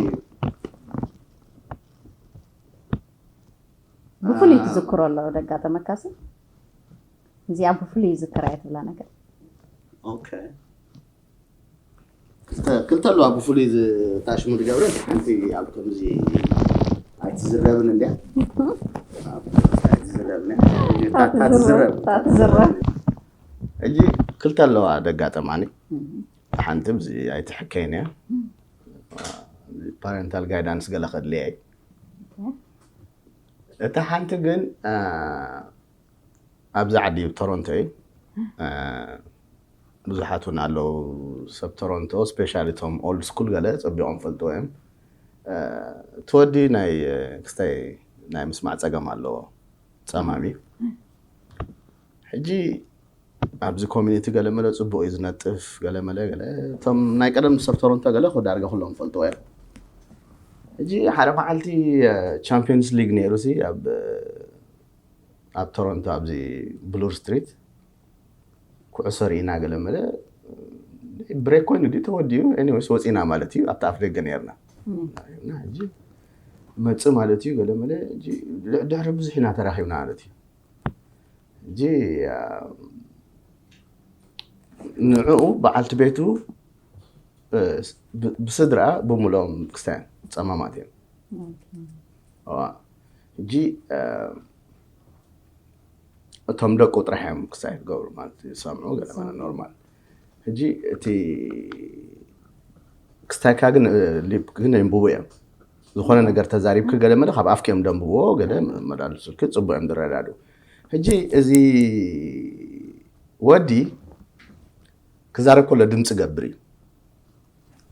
ብፍሉይ አ- ትዝክሮ ኣሎ ደጋጠመካሲ? እዚኣ ብፍሉይ ይዝክራ እየ ትብላ ነገር። ኦኬ። ክልተ፣ ክልተ ኣለዋ ብፍሉይ ዝ-፣ ታሽሙ ዝገብረ፣ ሓንቲ ኣብ ከምዚ ኣይትዝረብን እንድያ። ኣብ ኣይትዝረብን እያ። እታ፣ እታ ትዝረብ፣ እታ ትዝረብ። ሕጂ ክልተ ኣለዋ ደጋጠማኒ። እም። ሓንቲ ብዚ ኣይትሕከይን እያ። እም። ፓረንታል ጋይዳንስ ገለ ከድልያ እዩ። ኦኬ። እታ ሓንቲ ግን፣ አ፣ ኣብዚ ዓዲ ቶሮንቶ እዩ። አ፣ ብዙሓት እውን ኣለዉ ሰብ ቶሮንቶ፣ ስፔሻሊ እቶም ኦልድ ስኩል ገለ ጸቢቖም ፈልጥዎ እዮም። አ፣ እቲ ወዲ ናይ፣ አ፣ ክስታይ ናይ ምስማዕ ጸገም ኣለዎ። ጸማም እዩ። ሕጂ ኣብዚ ኮሚኒቲ ገለ መለ ጽቡቕ እዩ ዝነጥፍ፣ ገለ መለ ገለ እቶም ናይ ቀደም ሰብ ቶሮንቶ ገለ እኮ ዳርጋ ኩሎም ፈልጥዎ እዮም። ሕጂ ሓደ መዓልቲ፣ አ፣ ቻምፒዮንስ ሊግ ነይሩ ሲ ኣብ፣ ኣብ ቶሮንቶ ኣብዚ ብሉር ስትሪት ኩዕሶ ርኢና ገለ መለ ብሬክ ኮይኑ ድዩ ተወዲኡ? ኤኒዌይስ ወጺና ማለት እዩ። ኣብቲ ኣፍ ደገ ነይርና። እም። እና ሕጂ መጽእ ማለት እዩ ገለ መለ ሕጂ ድሕሪ ብዙሕ ኢና ተራኺብና ማለት እዩ። ሕጂ፣ አ፣ ንዕኡ በዓልቲ ቤቱ፣ እ፣ ስ-፣ ብ-፣ ብስድራ ብምልኦም ክስታያን ጸማማት እዮም። ኦኬ። እዋ። ሕጂ፣ አ፣ እቶም ደቁ ጥራሕ እዮም ክስታይ ዝገብሩ ማለት እዩ፣ ዝሰምዑ ገለ ማለት ይሰምዑ። ኖርማል። ሕጂ እቲ ክስታይካ ግን፣ እ፣ ሊፕ ግን የንብቡ እዮም። ዝኾነ ነገር ተዛሪብኪ ገለ መለ ካብ ኣፍኪ እዮም ደንብብዎ፣ ገለ መላልሱልኪ፣ ጽቡቕ እዮም ዝረዳድኡ። ሕጂ እዚ ወዲ ክዛረብ ከሎ ድምጺ ገብር እዩ።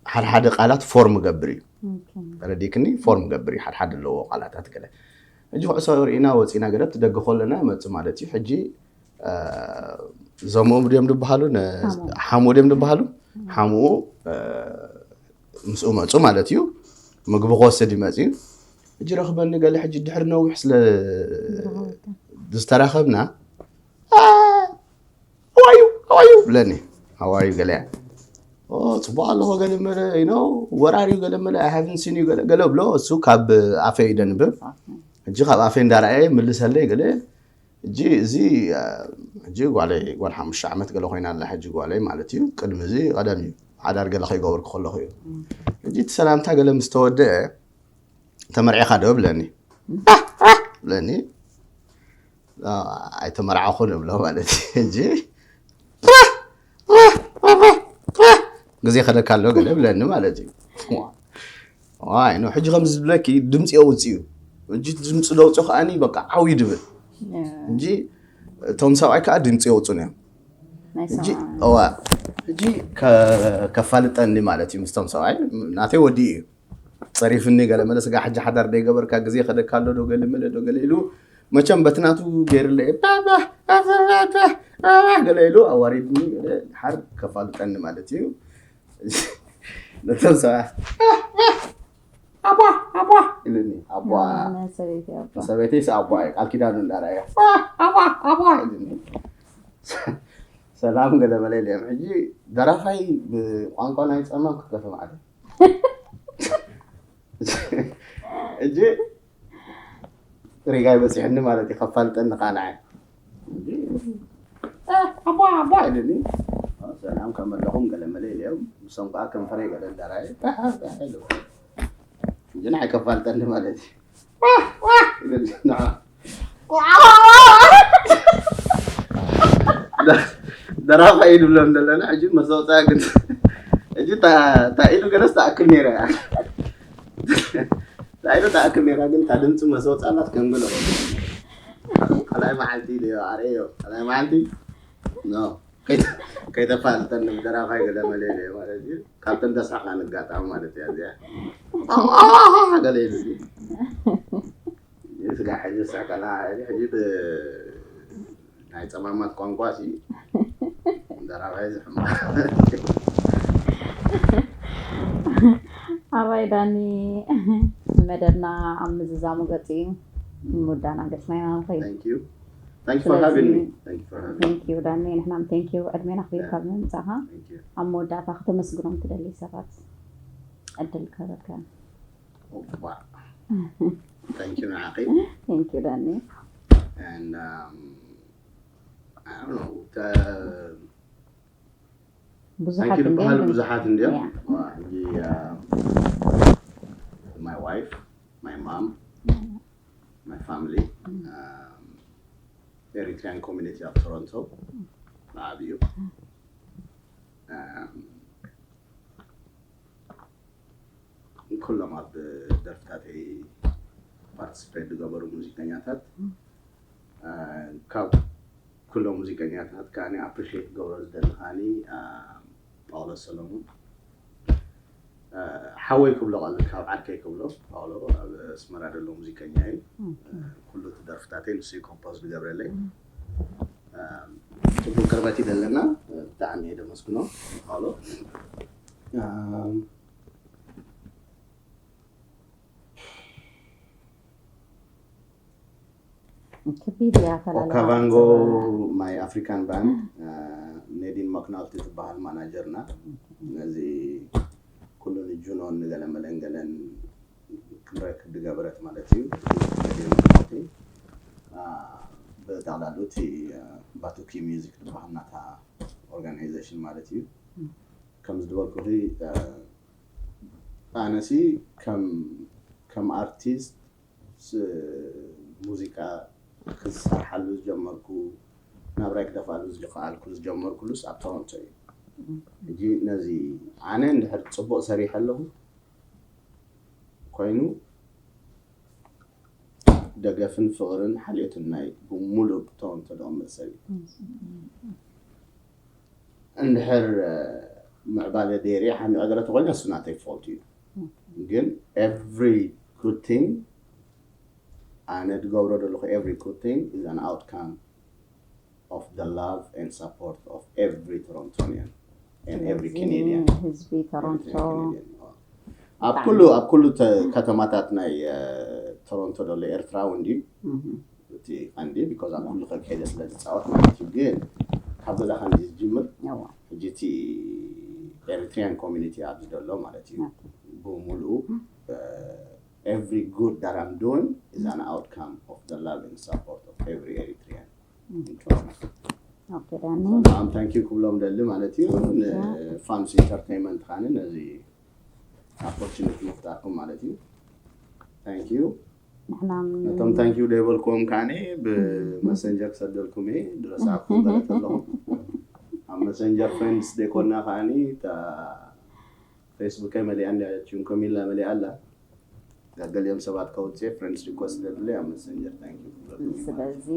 ሓደ ሓደ ቃላት ፎርም ገብር እዩ። ኦኬ። ተረዲክኒ? ፎርም ገብር እዩ። ሓደ ሓደ ኣለዎ ቃላታት ገለ። ሕጂ ኩዕሶ ርኢና ወጺና ገለ፣ እቲ ደገ ከለና መጽእ ማለት እዩ። ሕጂ፣ እ፣ ዘምኡ ድዮም ዝበሃሉ? ነ-፣ ሓሙ። ሓሙ ድዮም ዝበሃሉ? ሓሙ። ሓሙኡ፣ እ፣ ምስኡ መጹ ማለት እዩ። ምግቢ ክወስድ ይመጽእ እዩ። ሕጂ ረኽበኒ ገለ፣ ሕጂ ድሕሪ ነዊሕ ስለ ዝተራኸብና፣ "አ፣ how are you? How are you?" ብለኒ። "How are you?" ገለ። "ኦ፣ ጽቡቕ ኣለኹ ገለ መለ፣ you know, where are you? ገለ መለ፣ I haven't seen you," ገለ፣ ገለ ብሎ፣ እሱ ካብ ኣፈይ ደንብብ። ሕጂ ካብ ኣፈይ እንዳረኣየ ምልሰለይ ገለ። ሕጂ እዚ፣ አ፣ ሕጂ ጓለይ፣ ጓል ሓሙሽተ ዓመት ገለ ኮይና ኣላ፣ ሕጂ ጓለይ ማለት እዩ። ቅድሚ እዚ ቀደም እዩ፣ ሓዳር ገለ ከይገበርኩ ከለኹ እዩ። ሕጂ እቲ ሰላምታ ገለ ምስ ተወደአ፣ "ተመርዒኻ ዶ?" ብለኒ። "ብለኒ። አ፣ ኣይተመርዓኹን" እብሎ ማለት እዩ። ሕጂ "ግዜ ከደካ ኣሎ" ገለ ብለኒ ማለት እዩ። ዋይ፣ ኖ፣ ሕጂ ከምዚ ዝብለኪ ድምፂ የውፅእ እዩ። ሕጂ ድምፂ ደውፅኦ ከዓኒ በቃ ዓው ይድብል። ያ። ሕጂ እቶም ሰብኣይ ከዓ ድምፂ የውፁን እዮም። ናይ ሕጂ፣ ሰብኣይ። እዋ፣ ሕጂ ከ-፣ ከፋልጠኒ ማለት እዩ ምስቶም ሰብኣይ። ናተይ ወዲ እዩ። ጸሪፍኒ ገለ መለ፣ ስጋ ሕጂ ሓዳር ደይገበርካ፣ ግዜ ከደካ ኣሎ ዶ ገለ መለ ዶ ገለ ኢሉ፣ መቸም በቲ ናቱ ገይርለ፣ ባህ፣ ባህ፣ ባህ፣ ባህ፣ ባህ፣ ባህ፣ ባህ፣ ገለ ኢሉ ኣዋሪድኒ፣ ገለ ሓር ከፋልጠኒ ማለት እዩ። ነቶም ሰባት፣ "ኣቧ፣ ኣቧ" ኢሉኒ። ኣቧ። ናይ ሰበይቲ ኣቧ። ሰበይተይስ ኣቧ እዩ፣ ቃል ኪዳኑ እንዳረኣየ፣ "ኣቧ፣ ኣቧ፣ ኣቧ" ኢሉኒ። ሰላም ገለ መለ ኢለ እዮም። ሕጂ ደራፋይ ብቋንቋ ናይ ጸማም ክከፍእ ማለት እዩ። ሕጂ ሪጋይ በፂሕኒ ማለት እዩ፣ ከፋልጠኒ ከዓ ንዓይ። ሕጂ፣ "እ፣ ኣቧ፣ ኣቧ" ኢሉኒ። "ሰላም፣ ከመለኹም?" ገለ መለ ኢለዮም። ንሶም ከዓ ከንፈረይ ገለ እንዳረኣየ፣ "ባህ፣ ባህ" ኢሉ። ሕጂ ንዓይ ከፋልጠኒ ማለት እዩ። "ዋህ፣ ዋህ" ኢሉኒ ንዓ። ደ-፣ ደራፋይ እዩ ንብሎም ዘለና። ሕጂ መሰውፃ ግን፣ ሕጂ እታ፣ እታ ኢዱ ገለስ ትኣክል ነይራ እያ። እታ ኢዱ ትኣክል ነይራ፣ ግን እታ ድምፂ መሰውፃ ኣላት ከንግሎ። ካልኣይ መዓልቲ ኢለዮ፣ ኣርእዮ። ካልኣይ መዓልቲ፣ ኖ፣ ከይተ-፣ ከይተፋልጠኒ ብደራፋይ ገለ መለ ኢለዮ ማለት እዩ። ካብተን ደስሓ ንጋጣሚ ማለት እያ እዚኣ። ገለ ኢሉ። ስጋ ሕጂ ስሕቀና፣ ሕጂ፣ ሕጂ ብ-፣ ናይ ጸማማት ቋንቋ ሲ ደራባይ ዝሕማ ኣባይ ዳኒ፣ መደብና ኣብ ምዝዛሙ ገጽ እዩ። ምውዳና ገጽና ኢና ንኸይድ። Thank you. Thank you for having me. Thank you for having me. Thank you ዳኒ፣ ንሕና ም thank you ዕድሜና ክቢርካ ብምምጻኻ። Thank you. ኣብ መወዳእታ ክተመስግኖም ትደሊ ሰባት ዕድል ክህበካ። Wow. Thank you ንዓኺ. Thank you ዳኒ። And um, I don't know. Uh, ብዙሓት thank you ዝበሃሉ እንዲዮም። ብዙሓት እንዲዮም። Yeah. Uh, the, uh, my wife, my mom, my family, um, Eritrean community of Toronto. ብዓብዩ um, ኩሎም ኣብ ደርፍታተይ participate ዝገበሩ ሙዚቀኛታት። ካብ ኩሎም ሙዚቀኛታት ከዓኒ appreciate ክገብሮ ዝደሊ ከዓኒ ጳውሎስ ሰሎሞን ሓወይ ክብሎ ቀል ካብ ዓርከይ ክብሎ ጳውሎ ኣብ ኣስመራ ዘሎ ሙዚቀኛ እዩ። ኩሉ እቲ ደርፍታተይ ንሱ ኮምፖዝ ዝገብረለይ። ጽቡቅ ቅርበት እዩ ዘለና። ብጣዕሚ እየ ደመስግኖ ጳውሎ። ከቢድ እያ ኣፈላልያ ኦካቫንጎ ጽቡቅ። my African band፣ ኔዲን ማክናልቲ ትበሃል ማናጀርና። ነዚ ኩሉ ንጁኖን ንገለ መለንገለን ክንረክብ ዝገበረት ማለት እዩ። ኔዲን ማክናልቲ ብጠቕላሉ እቲ ባቱኪ ሚውዚክ ዝበሃል ናታ ኦርጋናይዜሽን ማለት እዩ። ከም ዝደበልኩኺ ኣነሲ ከም ኣርቲስት ሙዚቃ ክሰርሓሉ ዝጀመርኩ፣ ናብራይ ክደፍኣሉ ዝኸኣልኩ ዝጀመርኩሉስ ኣብ ቶሮንቶ እዩ። ሕጂ ነዚ ኣነ እንድሕር ፅቡቅ ሰሪሐ ኣለኹ ኮይኑ ደገፍን ፍቅርን ሓልዮትን ናይ ብሙሉእ ቶሮንቶ ደቕምጥ ሰብ እዩ። እንድሕር ምዕባለ ደይርየ ሓሚቐ ገለ ተኮይነ እሱ ናተይ ፎልት እዩ። ግን every good thing ኣነ ዝገብሮ ዘለኹ every good thing is an outcome of the love and support of every Torontonian and every Canadian. ህዝቢ ቶሮንቶ ኣብ ኩሉ ኣብ ኩሉ ከተማታት ናይ ቶሮንቶ ዘሎ ኤርትራ እውን ድዩ እቲ ቀንዲ because ኣብ ኩሉ ከካይደ ስለ ዝፃወት ማለት እዩ። ግን ካብ ገዛ ከንዲ ዝጅምር ሕጂ እቲ ኤሪትሪያን ኮሚኒቲ ኣብዚ ዘሎ ማለት እዩ ብምሉኡ every good that I'm doing is an outcome of the love and support of every Eritrean in Toronto. Okay ዳኒ ሰላም thank you ክብሎም ደሊ ማለት እዩ። ንፋንስ ኢንተርቴይንመንት ካኒ ነዚ opportunity ምፍጣርኩም ማለት እዩ። Thank you። ንሕና ነቶም thank you ደይበልክዎም ካኒ ብመሰንጀር ክሰደልኩም እየ። ድረስኣኩም ገለት ኣለኹም ኣብ መሰንጀር ፍሬንድስ ደይኮና ካኒ እታ ፌስቡከይ መሊኣ እንዲያ ችንኮሚላ መሊኣ ኣላ። ገሊኦም ሰባት ከውፅእ ፍሬንድስ ሪኮስት ደድለ ኣብ መሰንጀር thank you ክብለኩም እየ ማለት እዩ። ስለዚ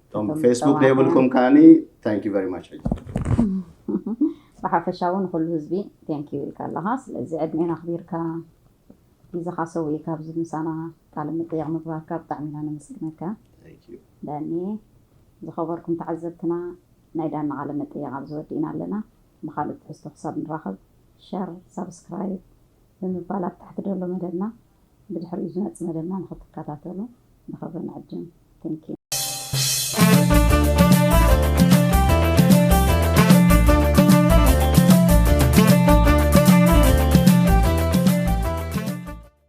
እቶም ፌስቡክ ደይብልኩም ከዓኒ thank you very much ሕጂ ብሓፈሻዊ ንኩሉ ህዝቢ thank you ኢልካ ኣለኻ። ስለዚ ዕድሜና ኣኽቢርካ ግዜኻ ሰዊእካ ኣብዚ ምሳና ቃለ መጠየቕ ምግባርካ ብጣዕሚ ኢና ነመስግነካ። Thank you። ዳኒ ዝኸበርኩም ተዓዘብትና ናይ ዳኒ ቃለ መጠየቕ ኣብዚ ወዲእና ኣለና። ብኻልእ ትሕዝቶ ክሳብ ንራኸብ ሸር ሳብስክራይብ ብምባል ኣብ ታሕቲ ዘሎ መደብና ብድሕሪኡ ዝመፅእ መደብና ንክትከታተሉ ብኽብሪ ንዕድም። Thank you።